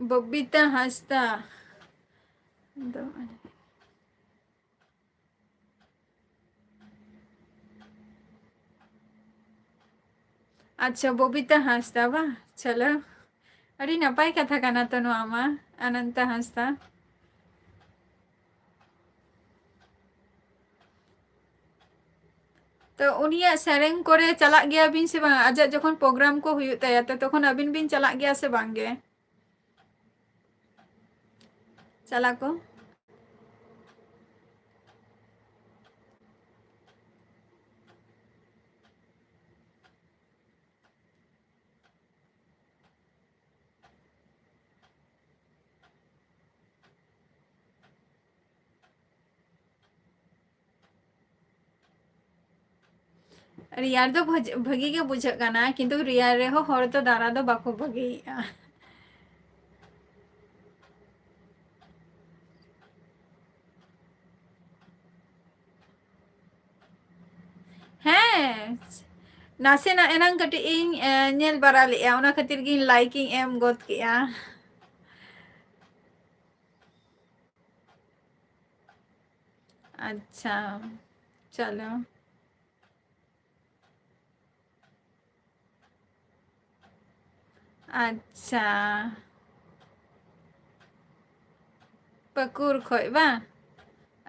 ᱵᱚᱵᱤᱛᱟ ᱦᱟᱸᱥᱫᱟ᱾ ᱟᱪᱪᱷᱟ, ᱵᱚᱵᱤᱛᱟ ᱦᱟᱸᱥᱫᱟ ᱵᱟᱝ? ᱪᱚᱞᱚ, ᱟᱹᱰᱤ ᱱᱟᱯᱟᱭ ᱠᱟᱛᱷᱟ ᱠᱟᱱᱟ ᱛᱚ ᱱᱚᱣᱟ ᱢᱟ, ᱚᱱᱚᱱᱛᱟ ᱦᱟᱸᱥᱫᱟ᱾ ᱛᱚ, ᱩᱱᱤᱭᱟᱜ ᱥᱮᱨᱮᱧ ᱠᱚᱨᱮ ᱪᱟᱞᱟᱜ ᱜᱮᱭᱟ ᱵᱤᱱ ᱥᱮ ᱵᱟᱝ? ᱟᱡᱟᱜ ᱡᱚᱠᱷᱚᱱ ᱯᱨᱳᱜᱨᱟᱢ ᱠᱚ ᱦᱩᱭᱩᱜ ᱛᱟᱭᱟ, ᱛᱚ ᱛᱚᱠᱷᱚᱱ ᱟᱹᱵᱤᱱ ᱵᱤᱱ ᱪᱟᱞᱟᱜ ᱜᱮᱭᱟ ᱥᱮ ᱵᱟᱝ ᱜᱮ? ᱪᱟᱞᱟᱜ ᱠᱚ? ᱨᱮᱭᱟᱲ ᱫᱚ ᱵᱷᱟᱹᱡ-, ᱵᱷᱟᱹᱜᱤ ᱜᱮ ᱵᱩᱡᱷᱟᱹᱜ ᱠᱟᱱᱟ, ᱠᱤᱱᱛᱩ ᱨᱮᱭᱟᱲ ᱨᱮᱦᱚᱸ ᱦᱚᱲ ᱫᱚ ᱫᱟᱬᱟ ᱫᱚ ᱵᱟᱠᱚ ᱵᱟᱹᱜᱤᱭᱮᱫᱼᱟ᱾ ᱦᱮᱸ, ᱱᱟᱥᱮᱱᱟᱜ ᱮᱱᱟᱝ ᱠᱟᱹᱴᱤᱡ ᱤᱧ, ᱮ, ᱧᱮᱞ ᱵᱟᱲᱟ ᱞᱮᱫᱼᱟ, ᱚᱱᱟ ᱠᱷᱟᱹᱛᱤᱨ ᱜᱤᱧ ᱞᱟᱭᱤᱠ ᱤᱧ ᱮᱢ ᱜᱚᱫ ᱠᱮᱫᱼᱟ᱾ ᱟᱪᱪᱷᱟ, ᱪᱚᱞᱚ᱾ ᱟᱪᱪᱷᱟ, ᱯᱟᱹᱠᱩᱲ ᱠᱷᱚᱡ ᱵᱟᱝ?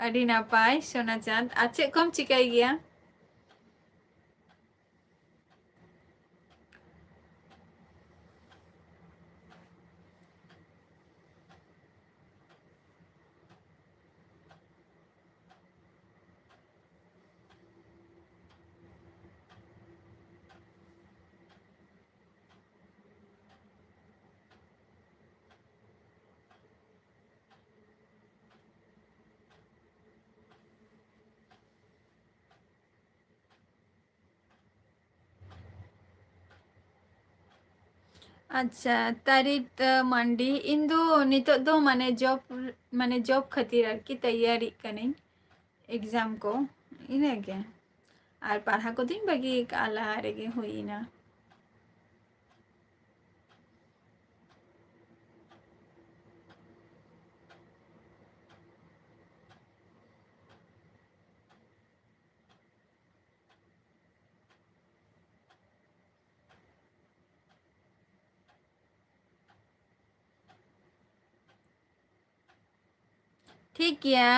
ᱟᱹᱰᱤ ᱱᱟᱯᱟᱭ ᱥᱳᱱᱟ ᱪᱟᱸᱫᱽ᱾ ᱟᱨ ᱪᱮᱫ ᱠᱚᱢ ᱪᱤᱠᱟᱹᱭ ᱜᱮᱭᱟ? ᱟᱪᱪᱷᱟ, ᱛᱟᱨᱤᱛ, ᱟᱸ, ᱢᱟᱱᱰᱤ, ᱤᱧ ᱫᱚ ᱱᱤᱛᱚᱜ ᱫᱚ ᱢᱟᱱᱮ job, ᱢᱟᱱᱮ job ᱠᱷᱟᱹᱛᱤᱨ ᱟᱨᱠᱤ ᱛᱮᱭᱟᱨᱤᱜ ᱠᱟᱹᱱᱟᱹᱧ, exam ᱠᱚ, ᱤᱱᱟᱹᱜᱮ᱾ ᱟᱨ ᱯᱟᱲᱦᱟᱣ ᱠᱚᱫᱚᱧ ᱵᱟᱹᱜᱤ ᱠᱟᱜᱼᱟ, ᱞᱟᱦᱟ ᱨᱮᱜᱮ ᱦᱩᱭ ᱮᱱᱟ᱾ ᱴᱷᱤᱠ ᱜᱮᱭᱟ,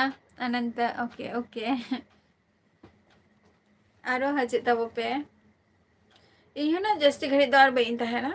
ᱟᱱᱟᱱᱛᱟ, okay, okay᱾ ᱟᱨᱚ ᱦᱤᱡᱩᱜ ᱛᱟᱵᱚ ᱯᱮ᱾ ᱤᱧ ᱦᱚᱸ ᱱᱟᱜ ᱡᱟᱹᱥᱛᱤ ᱜᱷᱟᱹᱲᱤᱡ ᱫᱚ ᱟᱨ ᱵᱟᱹᱧ ᱛᱟᱦᱮᱱᱟ,